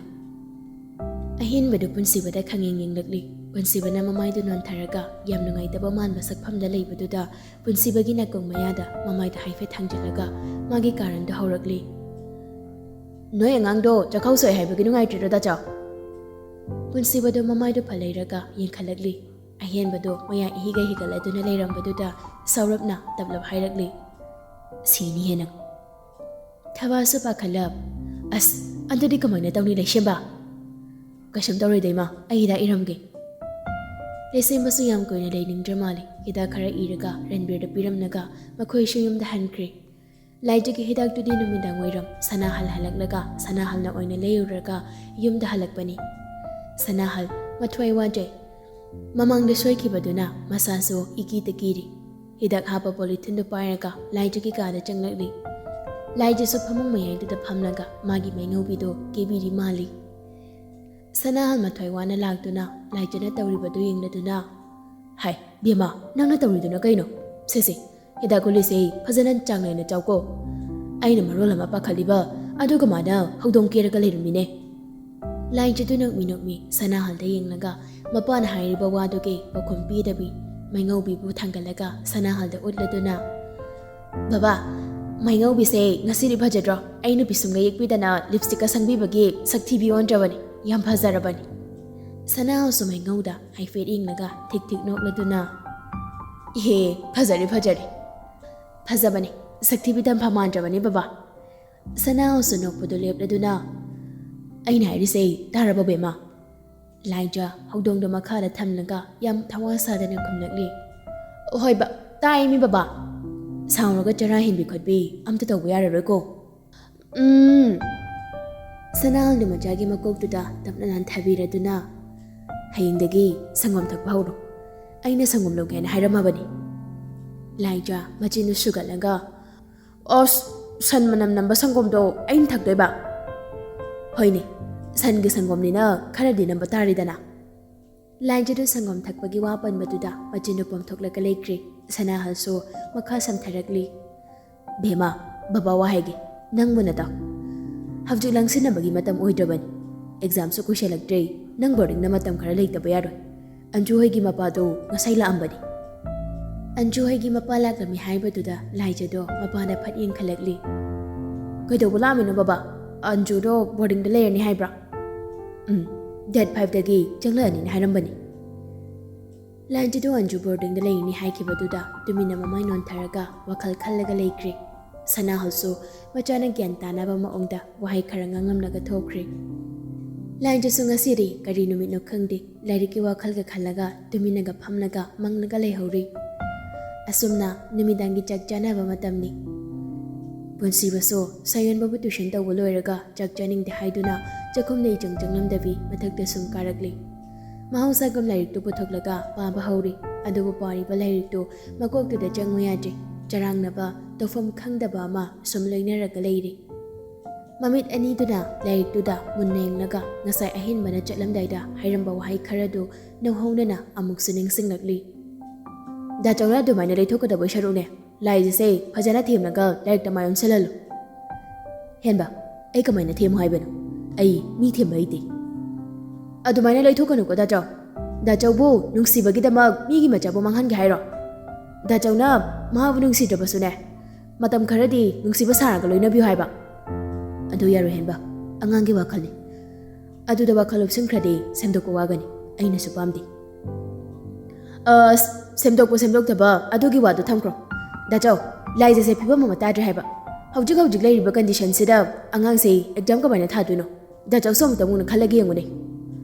ꯑꯍꯦꯟꯕꯗꯨ ꯄꯨꯟꯁꯤꯕꯗ ꯈꯪꯌꯦꯡ ꯌꯦꯡꯂꯛꯂꯤ꯫ ꯄꯨꯟꯁꯤꯕꯅ ꯃꯃꯥꯏꯗꯨ ꯅꯣꯟꯊꯔꯒ ꯌꯥꯝ ꯅꯨꯡꯉꯥꯏꯇꯕ ꯃꯥꯟꯕ ꯁꯛꯐꯝꯗ ꯂꯩꯕꯗꯨꯗ ꯄꯨꯟꯁꯤꯕꯒꯤ ꯅꯥꯀꯣꯡ ꯃꯌꯥꯗ ꯃꯃꯥꯏꯗꯨ ꯍꯥꯏꯐꯦꯠ ꯊꯥꯡꯖꯤꯜꯂꯒ ꯃꯥꯒꯤ ꯀꯥꯔꯟꯗꯨ ꯍꯧꯔꯛꯂꯤ꯫ "ꯅꯣꯏ ꯑꯉꯥꯡꯗꯣ ꯆꯈꯥꯎ ꯁꯣꯛꯑꯦ ꯍꯥꯏꯕꯒꯤ ꯅꯨꯡꯉꯥꯏꯇ꯭ꯔꯤꯔꯣ, ꯗꯥꯆꯥꯎ?" ꯄꯨꯟꯁꯤꯕꯗꯨ ꯃꯃꯥꯏꯗꯨ ꯐ ꯂꯩꯔꯒ ꯌꯦꯡꯈꯠꯂꯛꯂꯤ꯫ ꯑꯍꯦꯟꯕꯗꯨ ꯃꯌꯥ ꯏꯍꯤꯒ ꯍꯤꯒꯠꯂꯗꯨꯅ ꯂꯩꯔꯝꯕꯗꯨꯗ ꯁꯥꯎꯔꯞꯅ ꯇꯞꯂꯞ ꯍꯥꯏꯔꯛꯂꯤ꯫ "ꯁꯤꯅꯤ ꯍꯦꯟꯅ꯫" ꯊꯕꯥꯁꯨ ꯄꯥꯈꯠꯂꯞ, "ꯑꯁ, ꯑꯗꯨꯗꯤ ꯀꯃꯥꯏꯅ ꯇꯧꯅꯤ ꯂꯩꯁꯦꯝꯕ?" "ꯀꯩꯁꯨꯝ ꯇꯧꯔꯣꯏꯗ ꯏꯃꯥ, ꯑꯩ ꯍꯤꯗꯥꯛ ꯏꯔꯝꯒꯦ꯫" ꯂꯩꯁꯦꯝꯕꯁꯨ ꯌꯥꯝ ꯀꯨꯏꯅ ꯂꯩꯅꯤꯡꯗ꯭ꯔ ꯃꯥꯜꯂꯦ꯫ ꯍꯤꯗꯥꯛ ꯈꯔ ꯏꯔꯒ ꯔꯟꯕꯤꯔꯗ ꯄꯤꯔꯝꯂꯒ ꯃꯈꯣꯏꯁꯨ ꯌꯨꯝꯗ ꯍꯟꯈ꯭ꯔꯦ꯫ ꯂꯥꯏꯖꯒꯤ ꯍꯤꯗꯥꯛꯇꯨꯗꯤ ꯅꯨꯃꯤꯗꯥꯡ ꯋꯥꯏꯔꯝ ꯁꯅꯥꯍꯜ ꯍꯜꯂꯛꯂꯒ ꯁꯅꯥꯍꯜꯅ ꯑꯣꯏꯅ ꯂꯩꯔꯨꯔꯒ ꯌꯨꯝꯗ ꯍꯜꯂꯛꯄꯅꯤ꯫ ꯁꯅꯥꯍꯜ ꯃꯊ꯭ꯋꯥꯏ ꯋꯥꯖꯩ꯫ ꯃꯃꯥꯡꯗ ꯁꯣꯏꯈꯤꯕꯗꯨꯅ ꯃꯁꯥꯁꯨ ꯏꯀꯤꯇ ꯀꯤꯔꯤ꯫ ꯍꯤꯗꯥꯛ ꯍꯥꯞꯄ ꯄꯣꯂꯤꯊꯤꯟꯗꯨ ꯄꯥꯏꯔꯒ ꯂꯥꯏꯖꯒꯤ ꯀꯥꯗ ꯆꯪꯂꯛꯂꯤ꯫ ꯂꯥꯏꯖꯁꯨ ꯐꯃꯨꯡ ꯃꯌꯥꯏꯗꯨꯗ ꯐꯝꯂꯒ ꯃꯥꯒꯤ ꯃꯩꯉꯧꯕꯤꯗꯨ ꯀꯦꯕꯤꯔꯤ ꯃꯥꯜꯂꯤ꯫ ꯁꯅꯥꯍꯜ ꯃꯊ꯭ꯋꯥꯏ ꯋꯥꯅ ꯂꯥꯛꯇꯨꯅ ꯂꯥꯏꯖꯅ ꯇꯧꯔꯤꯕꯗꯨ ꯌꯦꯡꯂꯗꯨꯅ, "ꯍꯥꯏ, ꯕꯦꯝꯃ, ꯅꯪꯅ ꯇꯧꯔꯤꯗꯨꯅ ꯀꯩꯅꯣ? ꯁꯦ ꯁꯦ, ꯍꯤꯗꯥꯛ ꯒꯨꯂꯤꯁꯦ ꯐꯖꯅ ꯆꯥꯡ ꯅꯥꯏꯅ ꯆꯥꯎꯀꯣ꯫ ꯑꯩꯅ ꯃꯔꯣꯜ ꯑꯃ ꯄꯥꯈꯠꯂꯤꯕ, ꯑꯗꯨꯒ ꯃꯥꯅ ꯍꯧꯗꯣꯡ ꯀꯦꯔꯒ ꯂꯩꯔꯝꯃꯤꯅꯦ꯫" ꯂꯥꯏꯖꯗꯨ ꯅꯣꯛꯃꯤ ꯅꯣꯛꯃꯤ ꯁꯅꯥꯍꯜꯗ ꯌꯦꯡꯂꯒ ꯃꯄꯥꯅ ꯍꯥꯏꯔꯤꯕ ꯋꯥꯗꯨꯒꯤ ꯄꯥꯎꯈꯨꯝ ꯄꯤꯗꯕꯤ ꯃꯩꯉꯧꯕꯤꯕꯨ ꯊꯥꯡꯒꯠꯂꯒ ꯁꯅꯥꯍꯜꯗ ꯎꯠꯂꯗꯨꯅ, "ꯕꯕꯥ, "ꯃꯩꯉꯧꯕꯤꯁꯦ ꯉꯁꯤꯗꯤ ꯐꯖꯗ꯭ꯔꯣ? ꯑꯩꯅ ꯄꯤꯁꯨꯝꯒ ꯌꯦꯛꯄꯤꯗꯅ ꯂꯤꯞꯁꯇꯤꯛꯀ ꯁꯪꯕꯤꯕꯒꯤ ꯁꯛ ꯊꯤꯕꯤ ꯑꯣꯟꯗ꯭ꯔꯕꯅꯤ꯫ ꯌꯥꯝ ꯐꯖꯔꯕꯅꯤ꯫" ꯁꯅꯥꯍꯜꯁꯨ ꯃꯩꯉꯧꯗ ꯍꯥꯏꯐꯦꯠ ꯌꯦꯡꯂꯒ ꯊꯤꯛ ꯊꯤꯛ ꯅꯣꯛꯂꯗꯨꯅ, "ꯏꯍꯦ, ꯐꯖꯔꯦ, ꯐꯖꯔꯦ꯫ ꯐꯖꯕꯅꯦ꯫ ꯁꯛ ꯊꯤꯕꯤ ꯇꯝꯐꯝ ꯃꯥꯟꯗ꯭ꯔꯕꯅꯦ, ꯕꯕꯥ꯫" ꯁꯅꯥꯍꯜꯁꯨ ꯅꯣꯛꯄꯗꯨ ꯂꯦꯞꯂꯗꯨꯅ, "ꯑꯩꯅ ꯍꯥꯏꯔꯤꯁꯦ ꯇꯥꯔꯕꯣ, ꯕꯦꯝꯃ?" ꯂꯥꯏꯖ ꯍꯧꯗꯣꯡꯗꯣ ꯃꯈꯥꯗ ꯊꯝꯂꯒ ꯌꯥꯝ ꯊꯋꯥ ꯁꯥꯗꯅ ꯈꯨꯝꯂꯛꯂꯤ, "ꯍꯣꯏ ꯕ-, ꯇꯥꯏꯃꯤ ꯕꯕꯥ꯫" ꯁꯥꯎꯔꯒ ꯆꯔꯥ ꯍꯦꯟꯕꯤ ꯈꯣꯠꯄꯤ ꯑꯝꯇ ꯇꯧꯕ ꯌꯥꯔꯔꯣꯏꯀꯣ꯫ ꯎꯝ꯫ ꯁꯅꯥꯍꯜꯗꯨ ꯃꯆꯥꯒꯤ ꯃꯀꯣꯛꯇꯨꯗ ꯇꯞꯅ ꯅꯥꯟꯊꯕꯤꯔꯗꯨꯅ, "ꯍꯌꯦꯡꯗꯒꯤ ꯁꯪꯒꯣꯝ ꯊꯛꯄ ꯍꯧꯔꯣ꯫ ꯑꯩꯅ ꯁꯪꯒꯣꯝ ꯂꯧꯒꯦꯅ ꯍꯥꯏꯔꯝꯃꯕꯅꯤ꯫" ꯂꯥꯏꯖ ꯃꯆꯤꯟꯗꯨ ꯁꯨꯒꯠꯂꯒ, "ꯑꯁ, ꯁꯟ ꯃꯅꯝ ꯅꯝꯕ ꯁꯪꯒꯣꯝꯗꯣ ꯑꯩꯅ ꯊꯛꯇꯣꯏꯕ?" "ꯍꯣꯏꯅꯦ, ꯁꯟꯒꯤ ꯁꯪꯒꯣꯝꯅꯤꯅ ꯈꯔꯗꯤ ꯅꯝꯕ ꯇꯥꯔꯦꯗꯅ꯫" ꯂꯥꯏꯖꯗꯨ ꯁꯪꯒꯣꯝ ꯊꯛꯄꯒꯤ ꯋꯥ ꯄꯟꯕꯗꯨꯗ ꯃꯆꯤꯟꯗꯨ ꯄꯣꯝꯊꯣꯛꯂꯒ ꯂꯩꯈ꯭ꯔꯦ꯫ ꯁꯅꯥꯍꯜꯁꯨ ꯃꯈꯥ ꯁꯝꯊꯔꯛꯂꯤ꯫ "ꯕꯦꯝꯃ, ꯕꯕꯥ ꯋꯥ ꯍꯥꯏꯒꯦ, ꯅꯪꯕꯨ ꯅꯇꯥꯎ꯫ ꯍꯧꯖꯤꯛ ꯂꯥꯡꯁꯤꯟꯅꯕꯒꯤ ꯃꯇꯝ ꯑꯣꯏꯗ꯭ꯔꯕꯅꯤ꯫ ꯑꯦꯛꯖꯥꯝꯁꯨ ꯀꯨꯏꯁꯜꯂꯛꯇ꯭ꯔꯦ꯫ ꯅꯪ ꯕꯣꯔꯗꯤꯡꯗ ꯃꯇꯝ ꯈꯔ ꯂꯩꯇꯕ ꯌꯥꯔꯣꯏ꯫ ꯑꯟꯖꯨ ꯍꯣꯏꯒꯤ ꯃꯄꯥꯗꯣ ꯉꯁꯥꯏ ꯂꯥꯛꯑꯝꯕꯅꯤ꯫" ꯑꯟꯖꯨ ꯍꯣꯏꯒꯤ ꯃꯄꯥ ꯂꯥꯛꯂꯝꯃꯤ ꯍꯥꯏꯕꯗꯨꯗ ꯂꯥꯏꯖꯗꯣ ꯃꯄꯥꯗ ꯐꯠ ꯌꯦꯡꯈꯠꯂꯛꯂꯤ꯫ "ꯀꯩꯗꯧꯕ ꯂꯥꯛꯑꯝꯃꯤꯅꯣ ꯕꯕꯥ? ꯑꯟꯖꯨꯗꯣ ꯕꯣꯔꯗꯤꯡꯗ ꯂꯩꯔꯅꯤ ꯍꯥꯏꯕ꯭ꯔꯥ?" "ꯎꯝ, ꯗꯦꯠ ꯐꯥꯏꯚꯇꯒꯤ ꯆꯪꯂꯛꯑꯅꯤꯅ ꯍꯥꯏꯔꯝꯕꯅꯤ꯫" ꯂꯥꯏꯖꯗꯣ ꯑꯟꯖꯨ ꯕꯣꯔꯗꯤꯡꯗ ꯂꯩꯔꯅꯤ ꯍꯥꯏꯈꯤꯕꯗꯨꯗ ꯇꯨꯃꯤꯟꯅ ꯃꯃꯥꯏ ꯅꯣꯟꯊꯔꯒ ꯋꯥꯈꯜ ꯈꯜꯂꯒ ꯂꯩꯈ꯭ꯔꯦ꯫ ꯁꯅꯥꯍꯜꯁꯨ ꯃꯆꯥꯅ ꯒ꯭ꯌꯥꯟ ꯇꯥꯅꯕ ꯃꯑꯣꯡꯗ ꯋꯥꯍꯩ ꯈꯔ ꯉꯥꯡꯂꯝꯂꯒ ꯊꯣꯛꯈ꯭ꯔꯦ꯫ ꯂꯥꯏꯖꯁꯨ ꯉꯁꯤꯗꯤ ꯀꯔꯤ ꯅꯨꯃꯤꯠꯅꯣ ꯈꯪꯗꯦ, ꯂꯥꯏꯔꯤꯛꯀꯤ ꯋꯥꯈꯜꯒ ꯈꯜꯂꯒ ꯇꯨꯃꯤꯟꯅꯒ ꯐꯝꯂꯒ ꯃꯪꯂꯒ ꯂꯩꯍꯧꯔꯤ꯫ ꯑꯁꯨꯝꯅ ꯅꯨꯃꯤꯗꯥꯡꯒꯤ ꯆꯥꯛ ꯆꯥꯅꯕ ꯃꯇꯝꯅꯤ꯫ ꯄꯨꯟꯁꯤꯕꯁꯨ ꯁꯥꯌꯣꯟꯕꯕꯨ ꯇ꯭ꯌꯨꯁꯟ ꯇꯧꯕ ꯂꯣꯏꯔꯒ ꯆꯥꯛ ꯆꯥꯅꯤꯡꯗꯦ ꯍꯥꯏꯗꯨꯅ ꯆꯥꯛꯈꯨꯝꯗ ꯏꯆꯪ ꯆꯪꯂꯝꯗꯕꯤ ꯃꯊꯛꯇ ꯁꯨꯝ ꯀꯥꯔꯛꯂꯤ꯫ ꯃꯍꯧꯁꯥꯒꯨꯝ ꯂꯥꯏꯔꯤꯛꯇꯨ ꯄꯨꯊꯣꯛꯂꯒ ꯄꯥꯕ ꯍꯧꯔꯤ꯫ ꯑꯗꯨꯕꯨ ꯄꯥꯔꯤꯕ ꯂꯥꯏꯔꯤꯛꯇꯨ ꯃꯀꯣꯛꯇꯨꯗ ꯆꯪꯉꯨ ꯌꯥꯗ꯭ꯔꯦ꯫ ꯆꯔꯥꯡꯅꯕ, ꯇꯧꯐꯝ ꯈꯪꯗꯕ ꯑꯃ ꯁꯨꯝ ꯂꯣꯏꯅꯔꯒ ꯂꯩꯔꯤ꯫ ꯃꯃꯤꯠ ꯑꯅꯤꯗꯨꯅ ꯂꯥꯏꯔꯤꯛꯇꯨꯗ ꯃꯨꯟꯅ ꯌꯦꯡꯂꯒ ꯉꯁꯥꯏ ꯑꯍꯦꯟꯕꯅ ꯆꯠꯂꯝꯗꯥꯏꯗ ꯍꯥꯏꯔꯝꯕ ꯋꯥꯍꯩ ꯈꯔꯗꯨ ꯅꯧꯍꯧꯅꯅ ꯑꯃꯨꯛꯁꯨ ꯅꯤꯡꯁꯤꯡꯂꯛꯂꯤ꯫ "ꯗꯥ ꯆꯧꯅ ꯑꯗꯨꯃꯥꯏꯅ ꯂꯩꯊꯣꯛꯀꯗꯕꯩ ꯁꯔꯨꯛꯅꯦ, ꯂꯥꯏꯖꯁꯦ ꯐꯖꯅ ꯊꯦꯝꯂꯒ ꯂꯥꯏꯔꯤꯛꯇ ꯃꯥꯏ ꯑꯣꯟꯁꯤꯜꯍꯜꯂꯨ꯫" "ꯍꯦꯟꯕ, ꯑꯩ ꯀꯃꯥꯏꯅ ꯊꯦꯝꯃꯨ ꯍꯥꯏꯕꯅꯣ? ꯑꯩ ꯃꯤ ꯊꯦꯝꯕ ꯍꯩꯇꯦ꯫" "ꯑꯗꯨꯃꯥꯏꯅ ꯂꯩꯊꯣꯛꯀꯅꯨꯀꯣ ꯗꯥ ꯆꯧ꯫ ꯗꯥ ꯆꯧꯕꯨ ꯅꯨꯡꯁꯤꯕꯒꯤꯗꯃꯛ ꯃꯤꯒꯤ ꯃꯆꯥꯕꯨ ꯃꯥꯡꯍꯟꯒꯦ ꯍꯥꯏꯔꯣ? ꯗꯥ ꯆꯧꯅ ꯃꯥꯕꯨ ꯅꯨꯡꯁꯤꯗ꯭ꯔꯕꯁꯨꯅꯦ, ꯃꯇꯝ ꯈꯔꯗꯤ ꯅꯨꯡꯁꯤꯕ ꯁꯥꯔꯒ ꯂꯣꯏꯅꯕꯤꯌꯨ ꯍꯥꯏꯕ꯫ ꯑꯗꯨ ꯌꯥꯔꯣꯏ ꯍꯦꯟꯕ, ꯑꯉꯥꯡꯒꯤ ꯋꯥꯈꯜꯅꯤ꯫ ꯑꯗꯨꯗ ꯋꯥꯈꯜ ꯂꯨꯞꯁꯤꯟꯈ꯭ꯔꯗꯤ ꯁꯦꯝꯗꯣꯛꯄ ꯋꯥꯒꯅꯤ, ꯑꯩꯅꯁꯨ ꯄꯥꯝꯗꯦ꯫ ꯑꯁ, ꯁꯦꯝꯗꯣꯛꯄ ꯁꯦꯝꯗꯣꯛꯇꯕ ꯑꯗꯨꯒꯤ ꯋꯥꯗꯨ ꯊꯝꯈ꯭ꯔꯣ꯫ ꯗꯥꯆꯧ, ꯂꯥꯏꯖꯁꯦ ꯐꯤꯕꯝ ꯑꯃ ꯇꯥꯗ꯭ꯔꯦ ꯍꯥꯏꯕ꯫ ꯍꯧꯖꯤꯛ ꯍꯧꯖꯤꯛ ꯂꯩꯔꯤꯕ ꯀꯟꯗꯤꯁꯟꯁꯤꯗ ꯑꯉꯥꯡꯁꯦ ꯑꯦꯛꯖꯥꯝ ꯀꯃꯥꯏꯅ ꯊꯥꯗꯣꯏꯅꯣ? ꯗꯥꯆꯧꯁꯨ ꯑꯃꯨꯛꯇ ꯃꯨꯟꯅ ꯈꯜꯂꯒ ꯌꯦꯡꯉꯨꯅꯦ꯫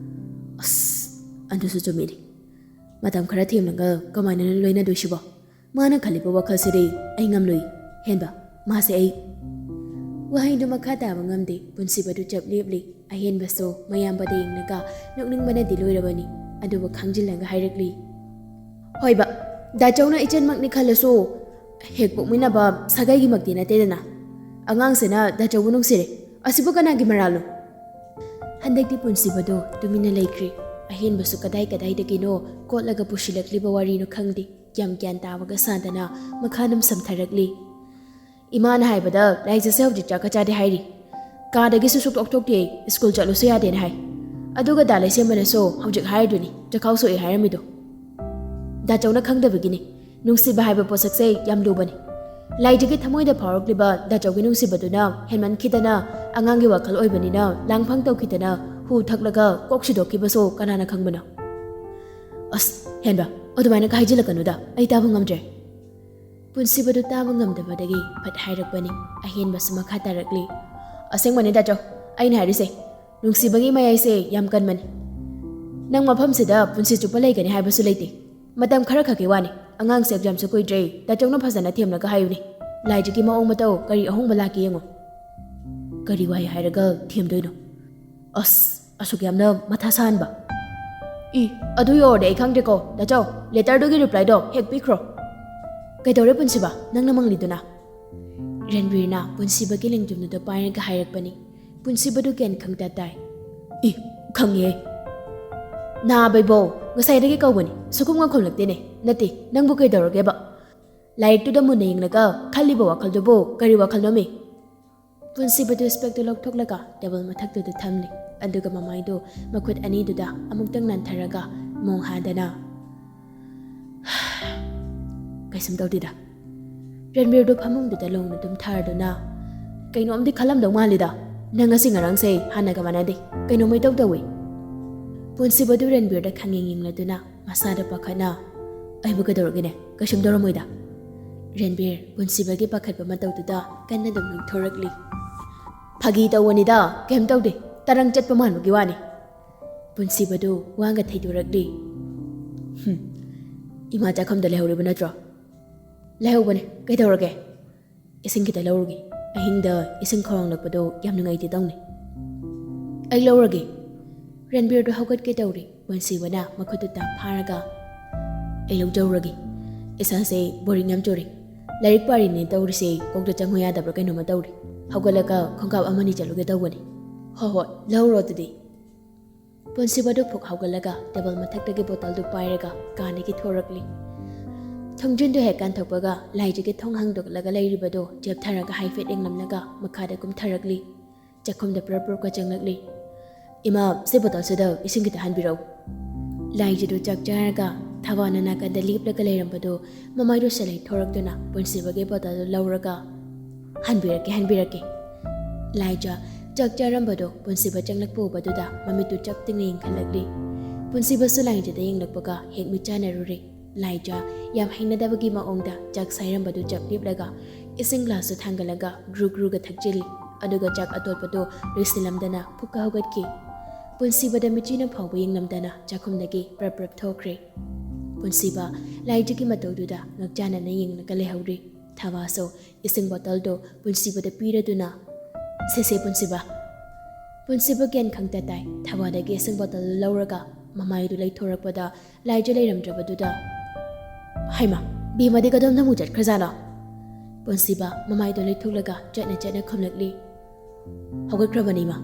ꯑꯁ, ꯑꯗꯨꯁꯨ ꯆꯨꯝꯃꯤꯅꯦ꯫ ꯃꯇꯝ ꯈꯔ ꯊꯦꯡꯂꯒ ꯀꯃꯥꯏꯅ ꯂꯣꯏꯅꯗꯣꯏꯁꯤꯕꯣ? ꯃꯥꯅ ꯈꯜꯂꯤꯕ ꯋꯥꯈꯜꯁꯤꯗꯤ ꯑꯩ ꯉꯝꯂꯣꯏ꯫ ꯍꯦꯟꯕ, ꯃꯥꯁꯦ ꯑꯩ꯫ ꯋꯥꯍꯩꯗꯨ ꯃꯈꯥ ꯇꯥꯕ ꯉꯝꯗꯦ꯫ ꯄꯨꯟꯁꯤꯕꯗꯨ ꯆꯞ ꯂꯦꯞꯂꯤ꯫ ꯑꯍꯦꯟꯕꯁꯨ ꯃꯌꯥꯝꯕꯗ ꯌꯦꯡꯂꯒ ꯅꯣꯛꯅꯤꯡꯕꯅꯗꯤ ꯂꯣꯏꯔꯕꯅꯤ, ꯑꯗꯨꯕꯨ ꯈꯥꯡꯖꯤꯜꯂꯒ ꯍꯥꯏꯔꯛꯂꯤ, "ꯍꯣꯏꯕ, ꯗꯥꯆꯧꯅ ꯏꯆꯟꯃꯛꯅꯤ ꯈꯜꯂꯁꯨ ꯍꯦꯛ ꯄꯣꯛꯃꯤꯟꯅꯕ ꯁꯥꯒꯩꯒꯤꯃꯛꯇꯤ ꯅꯠꯇꯦꯗꯅ꯫ ꯑꯉꯥꯡꯁꯤꯅ ꯗꯥꯆꯧꯕꯨ ꯅꯨꯡꯁꯤꯔꯦ꯫ ꯑꯁꯤꯕꯨ ꯀꯅꯥꯒꯤ ꯃꯔꯥꯜꯅꯣ?" ꯍꯟꯗꯛꯇꯤ ꯄꯨꯟꯁꯤꯕꯗꯣ ꯇꯨꯃꯤꯟꯅ ꯂꯩꯈ꯭ꯔꯦ꯫ ꯑꯍꯦꯟꯕꯁꯨ ꯀꯗꯥꯏ ꯀꯗꯥꯏꯗꯒꯤꯅꯣ ꯀꯣꯠꯂꯒ ꯄꯨꯁꯤꯜꯂꯛꯂꯤꯕ ꯋꯥꯔꯤꯅꯣ ꯈꯪꯗꯦ꯫ ꯌꯥꯝ ꯒ꯭ꯌꯥꯟ ꯇꯥꯕꯒ ꯁꯥꯗꯅ ꯃꯈꯥ ꯅꯝꯁꯝꯊꯔꯛꯂꯤ꯫ ꯏꯃꯥꯅ ꯍꯥꯏꯕꯗ ꯂꯥꯏꯖꯁꯦ ꯍꯧꯖꯤꯛ ꯆꯥꯛꯀ ꯆꯥꯗꯦ ꯍꯥꯏꯔꯤ꯫ ꯀꯥꯗꯒꯤꯁꯨ ꯁꯨꯛꯊꯣꯛ ꯊꯣꯛꯇꯦ, ꯁ꯭ꯀꯨꯜ ꯆꯠꯂꯨꯁꯨ ꯌꯥꯗꯦꯅ ꯍꯥꯏ꯫ ꯑꯗꯨꯒ ꯗꯥ ꯂꯩꯁꯦꯝꯕꯅꯁꯨ ꯍꯧꯖꯤꯛ ꯍꯥꯏꯔꯤꯗꯨꯅꯤ ꯆꯈꯥꯎ ꯁꯣꯛꯑꯦ ꯍꯥꯏꯔꯝꯃꯤꯗꯣ꯫ ꯗꯥꯆꯧꯅ ꯈꯪꯗꯕꯒꯤꯅꯤ꯫ ꯅꯨꯡꯁꯤꯕ ꯍꯥꯏꯕ ꯄꯣꯠꯁꯛꯁꯦ ꯌꯥꯝ ꯂꯨꯕꯅꯤ꯫ ꯂꯥꯏꯖꯒꯤ ꯊꯃꯣꯏꯗ ꯐꯥꯎꯔꯛꯂꯤꯕ ꯗꯥꯆꯧꯒꯤ ꯅꯨꯡꯁꯤꯕꯗꯨꯅ ꯍꯦꯟꯃꯟꯈꯤꯗꯅ ꯑꯉꯥꯡꯒꯤ ꯋꯥꯈꯜ ꯑꯣꯏꯕꯅꯤꯅ ꯂꯥꯡꯐꯥꯡ ꯇꯧꯈꯤꯗꯅ ꯍꯨ ꯊꯛꯂꯒ ꯀꯣꯛ ꯁꯤꯗꯣꯛꯈꯤꯕꯁꯨ ꯀꯅꯥꯅ ꯈꯪꯕꯅꯣ? ꯑꯁ, ꯍꯦꯟꯕ, ꯑꯗꯨꯃꯥꯏꯅ ꯍꯥꯏꯖꯤꯜꯂꯛꯀꯅꯨꯗ, ꯑꯩ ꯇꯥꯕ ꯉꯝꯗ꯭ꯔꯦ꯫ ꯄꯨꯟꯁꯤꯕꯗꯨ ꯇꯥꯕ ꯉꯝꯗꯕꯗꯒꯤ ꯐꯠ ꯍꯥꯏꯔꯛꯄꯅꯤ꯫ ꯑꯍꯦꯟꯕꯁꯨ ꯃꯈꯥ ꯇꯥꯔꯛꯂꯤ, "ꯑꯁꯦꯡꯕꯅꯤ ꯗꯥꯆꯧ, ꯑꯩꯅ ꯍꯥꯏꯔꯤꯁꯦ꯫ ꯅꯨꯡꯁꯤꯕꯒꯤ ꯃꯌꯥꯏꯁꯦ ꯌꯥꯝ ꯀꯟꯕꯅꯤ꯫ ꯅꯪ ꯃꯐꯝꯁꯤꯗ ꯄꯨꯟꯁꯤ ꯆꯨꯞꯄ ꯂꯩꯒꯅꯤ ꯍꯥꯏꯕꯁꯨ ꯂꯩꯇꯦ꯫ ꯃꯇꯝ ꯈꯔ ꯈꯛꯀꯤ ꯋꯥꯅꯤ꯫ ꯑꯉꯥꯡꯁꯦ ꯑꯦꯛꯖꯥꯝꯁꯨ ꯀꯨꯏꯗ꯭ꯔꯦ꯫ ꯗꯥꯆꯧꯅ ꯐꯖꯅ ꯊꯦꯝꯂꯒ ꯍꯥꯏꯌꯨꯅꯦ꯫ ꯂꯥꯏꯖꯒꯤ ꯃꯑꯣꯡ ꯃꯇꯧ ꯀꯔꯤ ꯑꯍꯣꯡꯕ ꯂꯥꯛꯀꯦ ꯌꯦꯡꯉꯨ꯫" ꯀꯔꯤ ꯋꯥꯍꯩ ꯍꯥꯏꯔꯒ ꯊꯦꯝꯗꯣꯏꯅꯣ? ꯑꯁ, ꯑꯁꯨꯛ ꯌꯥꯝꯅ ꯃꯊꯥ ꯁꯥꯍꯟꯕ꯫ ꯏ, ꯑꯗꯨ ꯌꯧꯔꯗꯤ ꯑꯩ ꯈꯪꯗ꯭ꯔꯦꯀꯣ꯫ ꯗꯥꯆꯧ, ꯂꯦꯇꯔꯗꯨꯒꯤ ꯔꯤꯄ꯭ꯂꯥꯏꯗꯣ ꯍꯦꯛ ꯄꯤꯈ꯭ꯔꯣ꯫ ꯀꯩꯗꯧꯔꯦ ꯄꯨꯟꯁꯤꯕ, ꯅꯪꯅ ꯃꯪꯂꯤꯗꯨꯅ? ꯔꯟꯕꯤꯔꯅ ꯄꯨꯟꯁꯤꯕꯒꯤ ꯂꯦꯡꯖꯨꯝꯗꯨꯗ ꯄꯥꯏꯔꯒ ꯍꯥꯏꯔꯛꯄꯅꯤ꯫ ꯄꯨꯟꯁꯤꯕꯗꯨ ꯒ꯭ꯌꯥꯟ ꯈꯪꯇ ꯇꯥꯏ꯫ ꯏ, ꯈꯪꯉꯦ꯫ ꯅꯥꯕꯩꯕꯣ, ꯉꯁꯥꯏꯗꯒꯤ ꯀꯧꯕꯅꯤ, ꯁꯨꯈꯨꯝꯒ ꯈꯨꯝꯂꯛꯇꯦꯅꯦ꯫ ꯅꯠꯇꯦ, ꯅꯪꯕꯨ ꯀꯩꯗꯧꯔꯒꯦꯕ? ꯂꯥꯏꯔꯤꯛꯇꯨꯗ ꯃꯨꯟꯅ ꯌꯦꯡꯂꯒ ꯈꯜꯂꯤꯕ ꯋꯥꯈꯜꯗꯨꯕꯨ ꯀꯔꯤ ꯋꯥꯈꯜꯅꯣꯃꯤ? ꯄꯨꯟꯁꯤꯕꯗꯨ ꯏꯁꯄꯦꯛꯇꯨ ꯂꯧꯊꯣꯛꯂꯒ ꯇꯦꯕꯜ ꯃꯊꯛꯇꯨꯗ ꯊꯝꯂꯤ꯫ ꯑꯗꯨꯒ ꯃꯃꯥꯏꯗꯨ ꯃꯈꯨꯠ ꯑꯅꯤꯗꯨꯗ ꯑꯃꯨꯛꯇꯪ ꯅꯥꯟꯊꯔꯒ ꯃꯣꯡ ꯍꯥꯗꯅ, "ꯀꯩꯁꯨꯝ ꯇꯧꯗꯦꯗ꯫" ꯔꯟꯕꯤꯔꯗꯨ ꯐꯃꯨꯡꯗꯨꯗ ꯂꯣꯡꯅ ꯇꯨꯝꯊꯔꯗꯨꯅ, "ꯀꯩꯅꯣꯝꯗꯤ ꯈꯜꯂꯝꯗꯧ ꯃꯥꯜꯂꯤꯗ, ꯅꯪ ꯉꯁꯤ ꯉꯔꯥꯡꯁꯦ ꯍꯥꯟꯅꯒ ꯃꯥꯟꯅꯗꯦ, ꯀꯩꯅꯣꯝꯃ ꯏꯇꯧ ꯇꯧꯏ꯫" ꯄꯨꯟꯁꯤꯕꯗꯨ ꯔꯟꯕꯤꯔꯗ ꯈꯪꯌꯦꯡ ꯌꯦꯡꯂꯗꯨꯅ ꯃꯁꯥꯗ ꯄꯥꯈꯠꯅ, "ꯑꯩꯕꯨ ꯀꯩꯗꯧꯔꯒꯦꯅꯦ? ꯀꯩꯁꯨꯝ ꯇꯧꯔꯝꯃꯣꯏꯗ꯫" ꯔꯟꯕꯤꯔ ꯄꯨꯟꯁꯤꯕꯒꯤ ꯄꯥꯈꯠꯄ ꯃꯇꯧꯗꯨꯗ ꯀꯟꯅ ꯑꯗꯨꯝ ꯅꯣꯛꯊꯣꯔꯛꯂꯤ꯫ "ꯐꯥꯒꯤ ꯇꯧꯕꯅꯤꯗ, ꯀꯩꯝ ꯇꯧꯗꯦ, ꯇꯔꯪ ꯆꯠꯄ ꯃꯥꯟꯕꯒꯤ ꯋꯥꯅꯤ꯫" ꯄꯨꯟꯁꯤꯕꯗꯨ ꯋꯥꯒ ꯊꯩꯗꯣꯔꯛꯂꯤ꯫ "ꯍꯨꯝ, ꯏꯃꯥ ꯆꯥꯛꯈꯨꯝꯗ ꯂꯩꯍꯧꯔꯤꯕ ꯅꯠꯇ꯭ꯔꯣ?" "ꯂꯩꯍꯧꯕꯅꯦ, ꯀꯩꯗꯧꯔꯒꯦ?" "ꯏꯁꯤꯡ ꯈꯤꯇ ꯂꯧꯔꯨꯒꯦ, ꯑꯍꯤꯡꯗ ꯏꯁꯤꯡ ꯈꯧꯔꯥꯡꯂꯛꯄꯗꯣ ꯌꯥꯝ ꯅꯨꯡꯉꯥꯏꯇꯦ ꯇꯧꯅꯤ꯫" "ꯑꯩ ꯂꯧꯔꯒꯦ꯫" ꯔꯟꯕꯤꯔꯗꯨ ꯍꯧꯒꯠꯀꯦ ꯇꯧꯔꯤ, ꯄꯨꯟꯁꯤꯕꯅ ꯃꯈꯨꯠꯇꯨ ꯇꯥꯛ ꯐꯥꯔꯒ, "ꯑꯩ ꯂꯧꯖꯔꯨꯔꯒꯦ, ꯏꯁꯥꯁꯦ ꯕꯣꯔꯤꯡ ꯌꯥꯝ ꯆꯨꯔꯦ, ꯂꯥꯏꯔꯤꯛ ꯄꯥꯔꯤꯅꯦ ꯇꯧꯔꯤꯁꯦ, ꯀꯣꯛꯇ ꯆꯪꯉꯨ ꯌꯥꯗꯕ꯭ꯔꯥ ꯀꯩꯅꯣꯝꯃ ꯇꯧꯔꯦ, ꯍꯧꯒꯠꯂꯒ ꯈꯣꯡꯀꯥꯞ ꯑꯃꯅꯤ ꯆꯠꯂꯨꯒꯦ ꯇꯧꯕꯅꯤ꯫" "ꯍꯣꯏ ꯍꯣꯏ, ꯂꯧꯔꯣ ꯑꯗꯨꯗꯤ꯫" ꯄꯨꯟꯁꯤꯕꯗꯨ ꯐꯨꯛ ꯍꯧꯒꯠꯂꯒ ꯇꯦꯕꯜ ꯃꯊꯛꯇꯒꯤ ꯕꯣꯇꯜꯗꯨ ꯄꯥꯏꯔꯒ ꯀꯥꯗꯒꯤ ꯊꯣꯔꯛꯂꯤ꯫ ꯊꯣꯡꯖꯤꯟꯗꯨ ꯍꯦꯛ ꯀꯥꯟꯊꯣꯛꯄꯒ ꯂꯥꯏꯖꯒꯤ ꯊꯣꯡ ꯍꯥꯡꯗꯣꯛꯂꯒ ꯂꯩꯔꯤꯕꯗꯨ ꯆꯦꯞꯊꯔꯒ ꯍꯥꯏꯐꯦꯠ ꯌꯦꯡꯂꯝꯂꯒ ꯃꯈꯥꯗ ꯀꯨꯝꯊꯔꯛꯂꯤ꯫ ꯆꯥꯛꯈꯨꯝꯗ ꯄ꯭ꯔꯞ ꯄ꯭ꯔꯞꯀ ꯆꯪꯂꯛꯂꯤ꯫ "ꯏꯃꯥ, ꯁꯤ ꯕꯣꯇꯜꯁꯤꯗ ꯏꯁꯤꯡ ꯈꯤꯇ ꯍꯥꯟꯕꯤꯔꯛꯎ꯫" ꯂꯥꯏꯖꯗꯨ ꯆꯥꯛ ꯆꯥꯔꯒ ꯊꯋꯥꯅ ꯅꯥꯀꯟꯗ ꯂꯦꯞꯂꯒ ꯂꯩꯔꯝꯕꯗꯨ ꯃꯃꯥꯏꯗꯨ ꯁꯦꯂꯩ ꯊꯣꯔꯛꯇꯨꯅ ꯄꯨꯟꯁꯤꯕꯒꯤ ꯕꯣꯇꯜꯗꯨ ꯂꯧꯔꯒ, "ꯍꯥꯟꯕꯤꯔꯛꯀꯦ, ꯍꯥꯟꯕꯤꯔꯛꯀꯦ꯫" ꯂꯥꯏꯖ ꯆꯥꯛ ꯆꯥꯔꯝꯕꯗꯨ ꯄꯨꯟꯁꯤꯕ ꯆꯪꯂꯛꯄ ꯎꯕꯗꯨꯗ ꯃꯃꯤꯠꯇꯨ ꯆꯞ ꯇꯤꯡꯅ ꯌꯦꯡꯈꯠꯂꯛꯂꯤ꯫ ꯄꯨꯟꯁꯤꯕꯁꯨ ꯂꯥꯏꯖꯗ ꯌꯦꯡꯂꯛꯄꯒ ꯍꯦꯛ ꯃꯤꯠ ꯆꯥꯟꯅꯔꯨꯔꯦ꯫ ꯂꯥꯏꯖ ꯌꯥꯝ ꯍꯩꯅꯗꯕꯒꯤ ꯃꯑꯣꯡꯗ ꯆꯥꯛ ꯁꯥꯏꯔꯝꯕꯗꯨ ꯆꯞ ꯂꯦꯞꯂꯒ ꯏꯁꯤꯡ ꯒ꯭ꯂꯥꯁꯇꯨ ꯊꯥꯡꯒꯠꯂꯒ ꯒ꯭ꯔꯨ ꯒ꯭ꯔꯨꯒ ꯊꯛꯆꯤꯜꯂꯤ꯫ ꯑꯗꯨꯒ ꯆꯥꯛ ꯑꯇꯣꯠꯄꯗꯨ ꯂꯣꯏꯁꯤꯜꯂꯝꯗꯅ ꯐꯨꯛꯀ ꯍꯧꯒꯠꯈꯤ꯫ ꯄꯨꯟꯁꯤꯕꯗ ꯃꯤꯠꯆꯤꯅ ꯐꯥꯎꯕ ꯌꯦꯡꯂꯝꯗꯅ ꯆꯥꯛꯈꯨꯝꯗꯒꯤ ꯄ꯭ꯔꯞ ꯄ꯭ꯔꯞ ꯊꯣꯛꯈ꯭ꯔꯦ꯫ ꯄꯨꯟꯁꯤꯕ ꯂꯥꯏꯖꯒꯤ ꯃꯇꯧꯗꯨꯗ ꯉꯛꯆꯥꯟꯅꯅ ꯌꯦꯡꯂꯒ ꯂꯩꯍꯧꯔꯤ꯫ ꯊꯋꯥꯁꯨ ꯏꯁꯤꯡ ꯕꯣꯇꯜꯗꯨ ꯄꯨꯟꯁꯤꯕꯗ ꯄꯤꯔꯗꯨꯅ, "ꯁꯦ ꯁꯦ, ꯄꯨꯟꯁꯤꯕ꯫" ꯄꯨꯟꯁꯤꯕ ꯒ꯭ꯌꯥꯟ ꯈꯪꯇ ꯇꯥꯏ꯫ ꯊꯋꯥꯗꯒꯤ ꯏꯁꯤꯡ ꯕꯣꯇꯜꯗꯨ ꯂꯧꯔꯒ ꯃꯃꯥꯏꯗꯨ ꯂꯩꯊꯣꯔꯛꯄꯗ ꯂꯥꯏꯖ ꯂꯩꯔꯝꯗ꯭ꯔꯕꯗꯨꯗ, "ꯍꯩꯃꯥ, ꯕꯦꯝꯃꯗꯤ ꯀꯗꯣꯝꯗ ꯑꯃꯨꯛ ꯆꯠꯈ꯭ꯔꯖꯥꯠꯅꯣ?" ꯄꯨꯟꯁꯤꯕ ꯃꯃꯥꯏꯗꯨ ꯂꯩꯊꯣꯛꯂꯒ ꯆꯠꯅ ꯆꯠꯅ ꯈꯨꯝꯂꯛꯂꯤ, "ꯍꯧꯒꯠꯈ꯭ꯔꯕꯅꯤ, ꯏꯃꯥ꯫"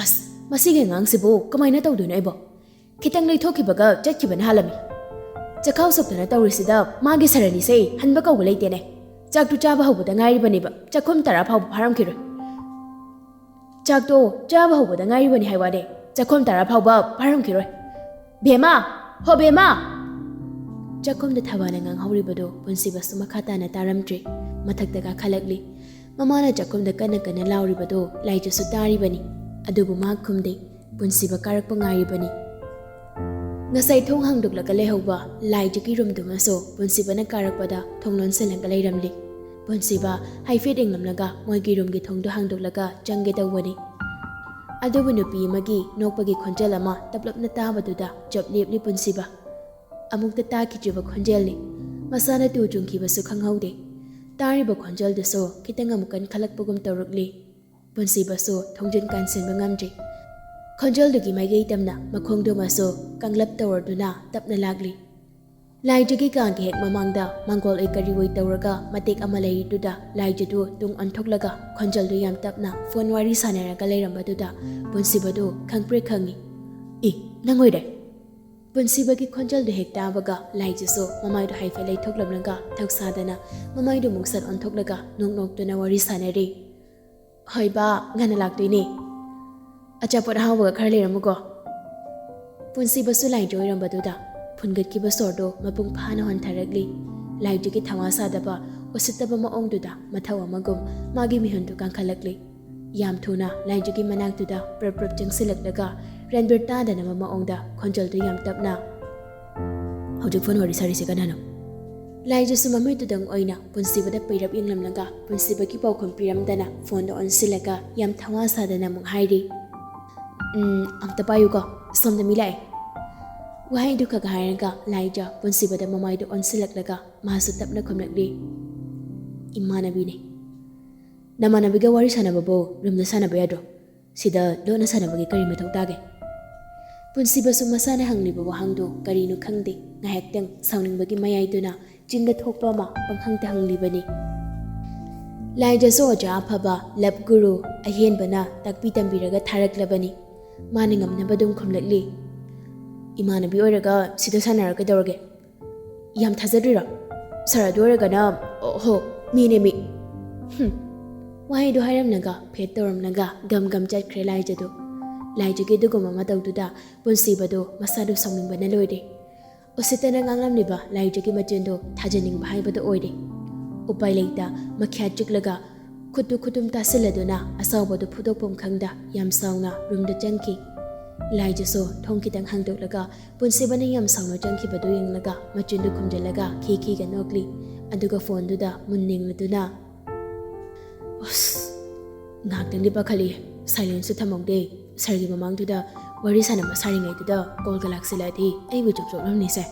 "ꯑꯁ, ꯃꯁꯤꯒꯤ ꯑꯉꯥꯡꯁꯤꯕꯨ ꯀꯃꯥꯏꯅ ꯇꯧꯗꯣꯏꯅꯣ ꯑꯩꯕꯣ? ꯈꯤꯇꯪ ꯂꯩꯊꯣꯛꯈꯤꯕꯒ ꯆꯠꯈꯤꯕꯅ ꯍꯥꯜꯂꯝꯃꯤ꯫ ꯆꯈꯥꯎ ꯁꯣꯛꯇꯅ ꯇꯧꯔꯤꯁꯤꯗ ꯃꯥꯒꯤ ꯁꯔꯅꯤꯁꯦ ꯍꯟꯕ ꯀꯧꯕ ꯂꯩꯇꯦꯅꯦ꯫ ꯆꯥꯛꯇꯨ ꯆꯥꯕ ꯍꯧꯕꯗ ꯉꯥꯏꯔꯤꯕꯅꯦꯕ, ꯆꯥꯛꯈꯨꯝ ꯇꯔꯥ ꯐꯥꯎꯕ ꯐꯥꯔꯝꯈꯤꯔꯣꯏ꯫ ꯆꯥꯛꯇꯣ ꯆꯥꯕ ꯍꯧꯕꯗ ꯉꯥꯏꯔꯤꯕꯅꯤ ꯍꯥꯏ ꯋꯥꯅꯦ, ꯆꯥꯛꯈꯨꯝ ꯇꯔꯥ ꯐꯥꯎꯕ ꯐꯥꯔꯝꯈꯤꯔꯣꯏ꯫ ꯕꯦꯝꯃ! ꯍꯣ ꯕꯦꯝꯃ!" ꯆꯥꯛꯈꯨꯝꯗ ꯊꯕꯥꯅ ꯉꯥꯡꯍꯧꯔꯤꯕꯗꯨ ꯄꯨꯟꯁꯤꯕꯁꯨ ꯃꯈꯥ ꯇꯥꯅ ꯇꯥꯔꯝꯗ꯭ꯔꯤ꯫ ꯃꯊꯛꯇ ꯀꯥꯈꯠꯂꯛꯂꯤ꯫ ꯃꯃꯥꯅ ꯆꯥꯛꯈꯨꯝꯗ ꯀꯟꯅ ꯀꯟꯅ ꯂꯥꯎꯔꯤꯕꯗꯨ ꯂꯥꯏꯖꯁꯨ ꯇꯥꯔꯤꯕꯅꯤ꯫ ꯑꯗꯨꯕꯨ ꯃꯥ ꯈꯨꯝꯗꯦ꯫ ꯄꯨꯟꯁꯤꯕ ꯀꯥꯔꯛꯄ ꯉꯥꯏꯔꯤꯕꯅꯤ꯫ ꯉꯁꯥꯏ ꯊꯣꯡ ꯍꯥꯡꯗꯣꯛꯂꯒ ꯂꯩꯍꯧꯕ ꯂꯥꯏꯖꯒꯤ ꯔꯨꯝꯗꯨꯃꯁꯨ ꯄꯨꯟꯁꯤꯕꯅ ꯀꯥꯔꯛꯄꯗ ꯊꯣꯡ ꯂꯣꯟꯁꯤꯜꯂꯒ ꯂꯩꯔꯝꯂꯤ꯫ ꯄꯨꯟꯁꯤꯕ ꯍꯥꯏꯐꯦꯠ ꯌꯦꯡꯂꯝꯂꯒ ꯃꯣꯏꯒꯤ ꯔꯨꯝꯒꯤ ꯊꯣꯡꯗꯨ ꯍꯥꯡꯗꯣꯛꯂꯒ ꯆꯪꯒꯦ ꯇꯧꯕꯅꯤ꯫ ꯑꯗꯨꯕꯨ ꯅꯨꯄꯤ ꯑꯃꯒꯤ ꯅꯣꯛꯄꯒꯤ ꯈꯣꯟꯖꯦꯜ ꯑꯃ ꯇꯞꯂꯞꯅ ꯇꯥꯕꯗꯨꯗ ꯆꯞ ꯂꯦꯞꯂꯤ ꯄꯨꯟꯁꯤꯕ꯫ ꯑꯃꯨꯛꯇ ꯇꯥꯈꯤꯗ꯭ꯔꯤꯕ ꯈꯣꯟꯖꯦꯜꯅꯤ꯫ ꯃꯁꯥꯅ ꯇꯨ ꯆꯨꯡꯈꯤꯕꯁꯨ ꯈꯪꯍꯧꯗꯦ꯫ ꯇꯥꯔꯤꯕ ꯈꯣꯟꯖꯦꯜꯗꯨꯁꯨ ꯈꯤꯇꯪ ꯑꯃꯨꯛ ꯀꯟꯈꯠꯂꯛꯄꯒꯨꯝ ꯇꯧꯔꯛꯂꯤ꯫ ꯄꯨꯟꯁꯤꯕꯁꯨ ꯊꯣꯡꯖꯤꯟ ꯀꯥꯟꯁꯤꯟꯕ ꯉꯝꯗ꯭ꯔꯤ꯫ ꯈꯣꯟꯖꯦꯜꯗꯨꯒꯤ ꯃꯥꯏꯀꯩ ꯇꯝꯅ ꯃꯈꯣꯡꯗꯨꯃꯁꯨ ꯀꯥꯡꯂꯞ ꯇꯧꯔꯗꯨꯅ ꯇꯞꯅ ꯂꯥꯛꯂꯤ꯫ ꯂꯥꯏꯖꯒꯤ ꯀꯥꯒꯤ ꯍꯦꯛ ꯃꯃꯥꯡꯗ ꯃꯥꯡꯒꯣꯜ ꯑꯣꯏ ꯀꯔꯤ ꯑꯣꯏ ꯇꯧꯔꯒ ꯃꯇꯦꯛ ꯑꯃ ꯂꯩꯔꯤꯗꯨꯗ ꯂꯥꯏꯖꯗꯨ ꯇꯨꯡ ꯑꯣꯟꯊꯣꯛꯂꯒ ꯈꯣꯟꯖꯦꯜꯗꯨ ꯌꯥꯝ ꯇꯞꯅ ꯐꯣꯟ ꯋꯥꯔꯤ ꯁꯥꯟꯅꯔꯒ ꯂꯩꯔꯝꯕꯗꯨꯗ ꯄꯨꯟꯁꯤꯕꯗꯨ ꯈꯪꯄ꯭ꯔꯦꯛ ꯈꯪꯉꯤ꯫ "ꯏ, ꯅꯪ ꯑꯣꯏꯔꯦ?" ꯄꯨꯟꯁꯤꯕꯒꯤ ꯈꯣꯟꯖꯦꯜꯗꯨ ꯍꯦꯛ ꯇꯥꯕꯒ ꯂꯥꯏꯖꯁꯨ ꯃꯃꯥꯏꯗꯨ ꯍꯥꯏꯐꯦꯠ ꯂꯩꯊꯣꯛꯂꯝꯂꯒ ꯊꯧꯁꯥꯗꯅ ꯃꯃꯥꯏꯗꯨ ꯃꯨꯛꯁꯠ ꯑꯣꯟꯊꯣꯛꯂꯒ ꯅꯣꯛ ꯅꯣꯛꯇꯨꯅ ꯋꯥꯔꯤ ꯁꯥꯟꯅꯔꯤ꯫ "ꯍꯣꯏ ꯕꯥ, ꯉꯟꯅ ꯂꯥꯛꯇꯣꯏꯅꯦ꯫ ꯑꯆꯥꯄꯣꯠ ꯑꯍꯥꯎꯕꯒ ꯈꯔ ꯂꯩꯔꯝꯃꯨꯀꯣ꯫" ꯄꯨꯟꯁꯤꯕꯁꯨ ꯂꯥꯏꯖ ꯑꯣꯏꯔꯝꯕꯗꯨꯗ ꯐꯨꯟꯒꯠꯈꯤꯕ ꯁꯣꯔꯗꯨ ꯃꯄꯨꯡ ꯐꯥꯅ ꯍꯣꯟꯊꯔꯛꯂꯤ꯫ ꯂꯥꯏꯖꯒꯤ ꯊꯋꯥ ꯁꯥꯗꯕ, ꯎꯁꯤꯠꯇꯕ ꯃꯑꯣꯡꯗꯨꯗ ꯃꯊꯧ ꯑꯃꯒꯨꯝ ꯃꯥꯒꯤ ꯃꯤꯍꯨꯟꯗꯨ ꯀꯥꯡꯈꯠꯂꯛꯂꯤ꯫ ꯌꯥꯝ ꯊꯨꯅ ꯂꯥꯏꯖꯒꯤ ꯃꯅꯥꯛꯇꯨꯗ ꯄ꯭ꯔꯞ ꯄ꯭ꯔꯞ ꯆꯪꯁꯤꯜꯂꯛꯂꯒ ꯔꯟꯕꯤꯔ ꯇꯥꯗꯅꯕ ꯃꯑꯣꯡꯗ ꯈꯣꯟꯖꯦꯜꯗꯨ ꯌꯥꯝ ꯇꯞꯅ, "ꯍꯧꯖꯤꯛ ꯐꯣꯟ ꯋꯥꯔꯤ ꯁꯥꯔꯤꯁꯦ ꯀꯅꯥꯅꯣ?" ꯂꯥꯏꯖꯁꯨ ꯃꯃꯤꯠꯇꯨꯗꯪ ꯑꯣꯏꯅ ꯄꯨꯟꯁꯤꯕꯗ ꯄꯩꯔꯞ ꯌꯦꯡꯂꯝꯂꯒ ꯄꯨꯟꯁꯤꯕꯒꯤ ꯄꯥꯎꯈꯨꯝ ꯄꯤꯔꯝꯗꯅ ꯐꯣꯟꯗꯣ ꯑꯣꯟꯁꯤꯜꯂꯒ ꯌꯥꯝ ꯊꯋꯥ ꯁꯥꯗꯅ ꯑꯃꯨꯛ ꯍꯥꯏꯔꯤ, "ꯎꯝ, ꯑꯝꯇ ꯄꯥꯏꯌꯨꯀꯣ, ꯁꯣꯝꯗ ꯃꯤ ꯂꯥꯛꯑꯦ꯫" ꯋꯥꯍꯩꯗꯨ ꯈꯛ ꯍꯥꯏꯔꯒ ꯂꯥꯏꯖ ꯄꯨꯟꯁꯤꯕꯗ ꯃꯃꯥꯏꯗꯨ ꯑꯣꯟꯁꯤꯜꯂꯛꯂꯒ ꯃꯥꯁꯨ ꯇꯞꯅ ꯈꯨꯝꯂꯛꯂꯤ, "ꯏꯃꯥꯟꯅꯕꯤꯅꯦ꯫" "ꯅꯃꯥꯟꯅꯕꯤꯒ ꯋꯥꯔꯤ ꯁꯥꯟꯅꯕꯕꯨ ꯔꯨꯝꯗ ꯁꯥꯟꯅꯕ ꯌꯥꯗ꯭ꯔꯣ? ꯁꯤꯗ ꯂꯣꯟꯅ ꯁꯥꯟꯅꯕꯒꯤ ꯀꯔꯤ ꯃꯊꯧ ꯇꯥꯒꯦ?" ꯄꯨꯟꯁꯤꯕꯁꯨ ꯃꯁꯥꯅ ꯍꯪꯂꯤꯕ ꯋꯥꯍꯪꯗꯨ ꯀꯔꯤꯅꯣ ꯈꯪꯗꯦ, ꯉꯥꯏꯍꯥꯛꯇꯪ ꯁꯥꯎꯅꯤꯡꯕꯒꯤ ꯃꯌꯥꯏꯗꯨꯅ ꯆꯤꯟꯗ ꯊꯣꯛꯄ ꯑꯃ ꯄꯪꯍꯪꯇ ꯍꯪꯂꯤꯕꯅꯤ꯫ ꯂꯥꯏꯖꯁꯨ ꯑꯣꯖꯥ ꯑꯐꯕ, ꯂꯞ ꯒꯨꯔꯨ ꯑꯍꯦꯟꯕꯅ ꯇꯥꯛꯄꯤ ꯇꯝꯕꯤꯔꯒ ꯊꯥꯔꯛꯂꯕꯅꯤ꯫ ꯃꯥꯅ ꯉꯝꯅꯕ ꯑꯗꯨꯝ ꯈꯨꯝꯂꯛꯂꯤ, "ꯏꯃꯥꯟꯅꯕꯤ ꯑꯣꯏꯔꯒ ꯁꯤꯗ ꯁꯥꯟꯅꯔ ꯀꯩꯗꯧꯔꯒꯦ? ꯌꯥꯝ ꯊꯥꯖꯗ꯭ꯔꯤꯔꯣ? ꯁꯥꯔ ꯑꯗꯨ ꯑꯣꯏꯔꯒꯅ, ꯑꯣꯍꯣ, ꯃꯤꯅꯦ ꯃꯤ꯫" ꯍꯨꯝ꯫ ꯋꯥꯍꯩꯗꯨ ꯍꯥꯏꯔꯝꯂꯒ ꯐꯦꯠ ꯇꯧꯔꯝꯂꯒ ꯒꯝ ꯒꯝ ꯆꯠꯈ꯭ꯔꯦ ꯂꯥꯏꯖꯗꯨ꯫ ꯂꯥꯏꯖꯒꯤ ꯑꯗꯨꯒꯨꯝꯕ ꯃꯇꯧꯗꯨꯗ ꯄꯨꯟꯁꯤꯕꯗꯨ ꯃꯁꯥꯗꯨ ꯁꯥꯎꯅꯤꯡꯕꯅ ꯂꯣꯏꯔꯦ꯫ ꯎꯁꯤꯠꯇꯅ ꯉꯥꯡꯂꯝꯂꯤꯕ ꯂꯥꯏꯖꯒꯤ ꯃꯆꯤꯟꯗꯨ ꯊꯥꯖꯅꯤꯡꯕ ꯍꯥꯏꯕꯗꯨ ꯑꯣꯏꯔꯦ꯫ ꯎꯄꯥꯏ ꯂꯩꯇ ꯃꯈ꯭ꯌꯥꯠ ꯆꯤꯛꯂꯒ ꯈꯨꯠꯇꯨ ꯈꯨꯇꯨꯝ ꯇꯥꯁꯤꯜꯂꯗꯨꯅ ꯑꯆꯥꯎꯕꯗꯨ ꯐꯨꯗꯣꯛꯐꯝ ꯈꯪꯗ ꯌꯥꯝ ꯁꯥꯎꯅ ꯔꯨꯝꯗ ꯆꯪꯈꯤ꯫ ꯂꯥꯏꯖꯁꯨ ꯊꯣꯡ ꯈꯤꯇꯪ ꯍꯥꯡꯗꯣꯛꯂꯒ ꯄꯨꯟꯁꯤꯕꯅ ꯌꯥꯝ ꯁꯥꯎꯅ ꯆꯪꯈꯤꯕꯗꯨ ꯌꯦꯡꯂꯒ ꯃꯆꯤꯟꯗꯨ ꯈꯨꯝꯖꯤꯜꯂꯒ ꯈꯤ ꯈꯤꯒ ꯅꯣꯛꯂꯤ꯫ ꯑꯗꯨꯒ ꯐꯣꯟꯗꯨꯗ ꯃꯨꯟ ꯌꯦꯡꯂꯗꯨꯅ, ꯑꯁ, ꯉꯥꯏꯍꯥꯛꯇꯪꯗꯤ ꯄꯥꯈꯠꯂꯤ꯫ ꯁꯥꯏꯂꯦꯟꯁꯁꯨ ꯊꯝꯍꯧꯗꯦ꯫ ꯁꯥꯔꯒꯤ ꯃꯃꯥꯡꯗꯨꯗ ꯋꯥꯔꯤ ꯁꯥꯟꯅꯕ ꯁꯥꯔꯤꯉꯩꯗꯨꯗ ꯀꯣꯜꯒ ꯂꯥꯛꯁꯤꯜꯂꯛꯑꯗꯤ ꯑꯩꯕꯨ ꯆꯣꯞ ꯆꯣꯞꯂꯝꯅꯤꯁꯦ꯫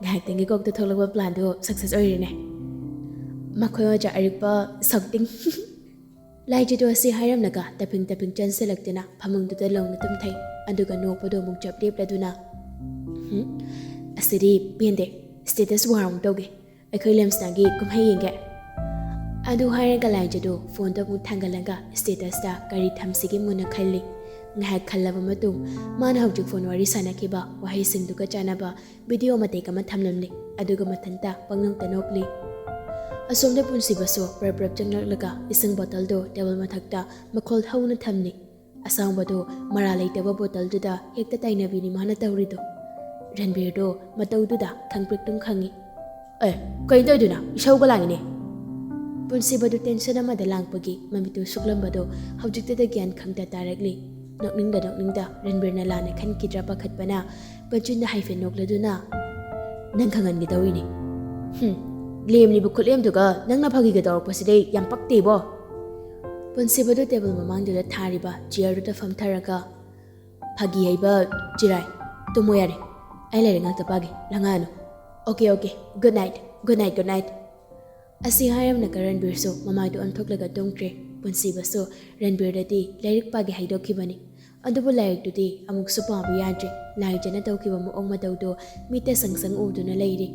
ꯉꯥꯏꯍꯥꯛꯇꯪꯒꯤ ꯀꯣꯛꯇ ꯊꯣꯛꯂꯛꯄ ꯄ꯭ꯂꯥꯟꯗꯣ ꯁꯛꯁꯦꯁ ꯑꯣꯏꯔꯦꯅꯦ꯫ ꯃꯈꯣꯏ ꯑꯣꯖꯥ ꯑꯔꯤꯛꯄ ꯁꯛꯇꯤꯡ꯫ ꯂꯥꯏꯖꯗꯣ ꯑꯁꯤ ꯍꯥꯏꯔꯝꯂꯒ ꯇꯞꯄꯤꯡ ꯇꯞꯄꯤꯡ ꯆꯪꯁꯤꯜꯂꯛꯇꯨꯅ ꯐꯃꯨꯡꯗꯨꯗ ꯂꯧꯅ ꯇꯨꯝꯊꯩ꯫ ꯑꯗꯨꯒ ꯅꯣꯛꯄꯗꯣ ꯑꯃꯨꯛ ꯆꯞ ꯂꯦꯞꯂꯗꯨꯅ, "ꯍꯨꯝ, ꯑꯁꯤꯗꯤ ꯄꯦꯟꯗꯦ꯫ ꯁ꯭ꯇꯦꯇꯁ ꯋꯥꯔ ꯑꯃꯨꯛ ꯇꯧꯒꯦ꯫ ꯑꯩꯈꯣꯏ ꯂꯦꯝꯁꯅꯥꯒꯤ ꯀꯨꯝꯍꯩ ꯌꯦꯡꯒꯦ꯫" ꯑꯗꯨ ꯍꯥꯏꯔꯒ ꯂꯥꯏꯖꯗꯣ ꯐꯣꯟꯗꯣ ꯑꯃꯨꯛ ꯊꯥꯡꯒꯠꯂꯒ ꯁ꯭ꯇꯦꯇꯁꯇ ꯀꯔꯤ ꯊꯝꯁꯤꯒꯦ ꯃꯨꯟꯅ ꯈꯜꯂꯤ꯫ ꯉꯥꯏꯍꯥꯛ ꯈꯜꯂꯕ ꯃꯇꯨꯡ ꯃꯥꯅ ꯍꯧꯖꯤꯛ ꯐꯣꯟ ꯋꯥꯔꯤ ꯁꯥꯟꯅꯈꯤꯕ ꯋꯥꯍꯩꯁꯤꯡꯗꯨꯒ ꯆꯥꯟꯅꯕ ꯚꯤꯗꯤꯑꯣ ꯃꯇꯦꯛ ꯑꯃ ꯊꯝꯂꯝꯂꯤ꯫ ꯑꯗꯨꯒ ꯃꯊꯟꯇ ꯄꯪꯅꯣꯛꯇ ꯅꯣꯛꯂꯤ꯫ ꯑꯁꯣꯝꯗ ꯄꯨꯟꯁꯤꯕꯁꯨ ꯄ꯭ꯔꯞ ꯄ꯭ꯔꯞ ꯆꯪꯂꯛꯂꯒ ꯏꯁꯤꯡ ꯕꯣꯇꯜꯗꯣ ꯇꯦꯕꯜ ꯃꯊꯛꯇ ꯃꯈꯣꯜ ꯍꯧꯅ ꯊꯝꯂꯤ꯫ ꯑꯁꯥꯡꯕꯗꯣ ꯃꯔꯥ ꯂꯩꯇꯕ ꯕꯣꯇꯜꯗꯨꯗ ꯍꯦꯛꯇ ꯇꯥꯏꯅꯕꯤꯅꯤ ꯃꯥꯅ ꯇꯧꯔꯤꯗꯣ꯫ ꯔꯟꯕꯤꯔꯗꯣ ꯃꯇꯧꯗꯨꯗ ꯈꯪꯄ꯭ꯔꯤꯛ ꯇꯨꯝ ꯈꯪꯉꯤ꯫ "ꯑꯦ, ꯀꯩꯅꯣ ꯇꯧꯗꯣꯏꯅ? ꯏꯁꯧꯒ ꯂꯥꯡꯉꯤꯅꯦ!" ꯄꯨꯟꯁꯤꯕꯗꯨ ꯇꯦꯟꯁꯟ ꯑꯃꯗ ꯂꯥꯡꯄꯒꯤ ꯃꯃꯤꯠꯇꯨ ꯁꯨꯛꯂꯝꯕꯗꯣ ꯍꯧꯖꯤꯛꯇꯗ ꯒ꯭ꯌꯥꯟ ꯈꯪꯇ ꯇꯥꯔꯛꯂꯤ꯫ ꯅꯣꯛꯅꯤꯡꯗ ꯅꯣꯛꯅꯤꯡꯗ ꯔꯟꯕꯤꯔꯅ ꯂꯥꯟꯅ ꯈꯟꯈꯤꯗ꯭ꯔꯥ ꯄꯥꯈꯠꯄꯅ ꯄꯟꯆꯨꯟꯗ ꯍꯥꯏꯐꯦꯠ ꯅꯣꯛꯂꯗꯨꯅ, "ꯅꯪ ꯈꯪꯍꯟꯒꯦ ꯇꯧꯔꯤꯅꯤ꯫ ꯍꯨꯝ, ꯂꯦꯝꯂꯤꯕ ꯈꯨꯠꯂꯦꯝꯗꯨꯒ ꯅꯪꯅ ꯐꯥꯒꯤꯒ ꯇꯧꯔꯛꯄꯁꯤꯗꯤ ꯌꯥꯝ ꯄꯛꯇꯦꯕꯣ!" ꯄꯨꯟꯁꯤꯕꯗꯨ ꯇꯦꯕꯜ ꯃꯃꯥꯡꯗꯨꯗ ꯊꯥꯔꯤꯕ ꯆꯤꯌꯔꯗꯨꯗ ꯐꯝꯊꯔꯒ, "ꯐꯥꯒꯤ ꯍꯩꯕ ꯆꯤꯔꯥꯏ, ꯇꯨꯝꯃꯣ ꯌꯥꯔꯦ꯫ ꯑꯩ ꯂꯥꯏꯔꯤꯛ ꯉꯥꯛꯇ ꯄꯥꯒꯦ, ꯂꯥꯡꯉꯛꯑꯅꯨ꯫ Okay, okay, good night, good night, good night." ꯑꯁꯤ ꯍꯥꯏꯔꯝꯂꯒ ꯔꯟꯕꯤꯔꯁꯨ ꯃꯃꯥꯏꯗꯨ ꯑꯣꯟꯊꯣꯛꯂꯒ ꯇꯨꯝꯈ꯭ꯔꯦ꯫ ꯄꯨꯟꯁꯤꯕꯁꯨ ꯔꯟꯕꯤꯔꯗꯗꯤ ꯂꯥꯏꯔꯤꯛ ꯄꯥꯒꯦ ꯍꯥꯏꯗꯣꯛꯈꯤꯕꯅꯤ꯫ ꯑꯗꯨꯕꯨ ꯂꯥꯏꯔꯤꯛꯇꯨꯗꯤ ꯑꯃꯨꯛꯁꯨ ꯄꯥꯕ ꯌꯥꯗ꯭ꯔꯦ꯫ ꯂꯥꯏꯖꯅ ꯇꯧꯈꯤꯕ ꯃꯑꯣꯡ ꯃꯇꯧꯗꯨ ꯃꯤꯠꯇ ꯁꯪ ꯁꯪ ꯎꯗꯨꯅ ꯂꯩꯔꯤ꯫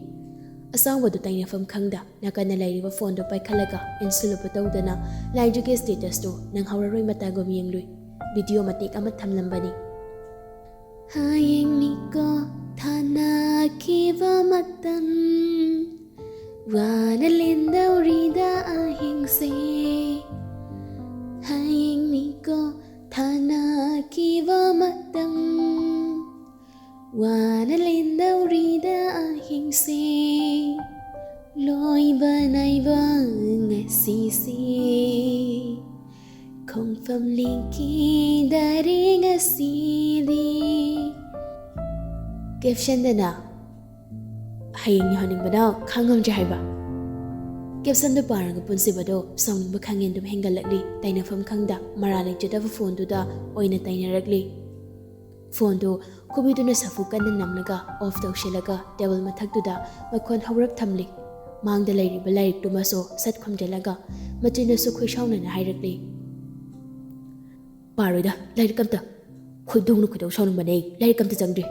ꯑꯁꯥꯡꯕꯗꯨ ꯇꯥꯏꯅꯐꯝ ꯈꯪꯗ ꯅꯥꯀꯟꯅ ꯂꯩꯔꯤꯕ ꯐꯣꯟꯗꯨ ꯄꯥꯏꯈꯠꯂꯒ ꯏꯟꯁꯤꯜꯂꯨꯕ ꯇꯧꯗꯅ ꯂꯥꯏꯖꯒꯤ ꯁ꯭ꯇꯦꯇꯁꯇꯨ ꯅꯪꯍꯧꯔꯔꯣꯏ ꯃꯇꯥꯒꯨꯝ ꯌꯦꯡꯂꯨꯏ꯫ ꯚꯤꯗꯤꯑꯣ ꯃꯇꯦꯛ ꯑꯃ ꯊꯝꯂꯝꯕꯅꯤ꯫ ꯍꯌꯦꯡꯅꯤꯀꯣ ꯊꯥꯅꯈꯤꯕ ꯃꯇꯝ, ꯋꯥꯅ ꯂꯦꯟꯗꯧꯔꯤꯗ ꯑꯍꯤꯡꯁꯦ꯫ ꯍꯌꯦꯡꯅꯤꯀꯣ ꯊꯥꯅꯈꯤꯕ ꯃꯇꯝ, ꯋꯥ ꯅꯥꯏꯕ ꯉꯁꯤꯁꯦ ꯈꯣꯡꯐꯝ ꯂꯦꯡꯈꯤꯗꯔꯦ ꯉꯁꯤꯗꯤ꯫ ꯀꯦꯞꯁꯟꯗꯅ "ꯍꯌꯦꯡ ꯌꯧꯍꯟꯅꯤꯡꯕꯅ ꯈꯥꯡꯉꯝꯗ꯭ꯔꯦ" ꯍꯥꯏꯕ꯫ ꯀꯦꯞꯁꯟꯗꯨ ꯄꯥꯔꯒ ꯄꯨꯟꯁꯤꯕꯗꯣ ꯁꯥꯎꯅꯤꯡꯕ ꯈꯥꯡꯉꯦꯟꯗꯨꯝ ꯍꯦꯟꯒꯠꯂꯛꯂꯤ꯫ ꯇꯩꯅꯐꯝ ꯈꯪꯗ ꯃꯔꯥ ꯂꯩꯖꯗꯕ ꯐꯣꯟꯗꯨꯗ ꯑꯣꯏꯅ ꯇꯩꯅꯔꯛꯂꯤ꯫ ꯐꯣꯟꯗꯨ ꯈꯨꯕꯤꯗꯨꯅ ꯁꯥꯐꯨ ꯀꯟꯅ ꯅꯝꯂꯒ ꯑꯣꯐ ꯇꯧꯁꯤꯜꯂꯒ ꯇꯦꯕꯜ ꯃꯊꯛꯇꯨꯗ ꯃꯈꯣꯟ ꯍꯧꯔꯞ ꯊꯝꯂꯤ꯫ ꯃꯥꯡꯗ ꯂꯩꯔꯤꯕ ꯂꯥꯏꯔꯤꯛꯇꯨꯃꯁꯨ ꯁꯠ ꯈꯨꯝꯖꯤꯜꯂꯒ ꯃꯆꯤꯟꯅꯁꯨ ꯈꯣꯏꯁꯥꯎꯅꯅ ꯍꯥꯏꯔꯛꯂꯤ, "ꯄꯥꯔꯣꯏꯗ ꯂꯥꯏꯔꯤꯛ ꯑꯝꯇ꯫ ꯈꯣꯏꯗꯧꯅ ꯈꯣꯏꯗꯧ ꯁꯥꯎꯅꯤꯡꯕꯅꯦ ꯑꯩ꯫ ꯂꯥꯏꯔꯤꯛ ꯑꯝꯇ ꯆꯪꯗ꯭ꯔꯤ꯫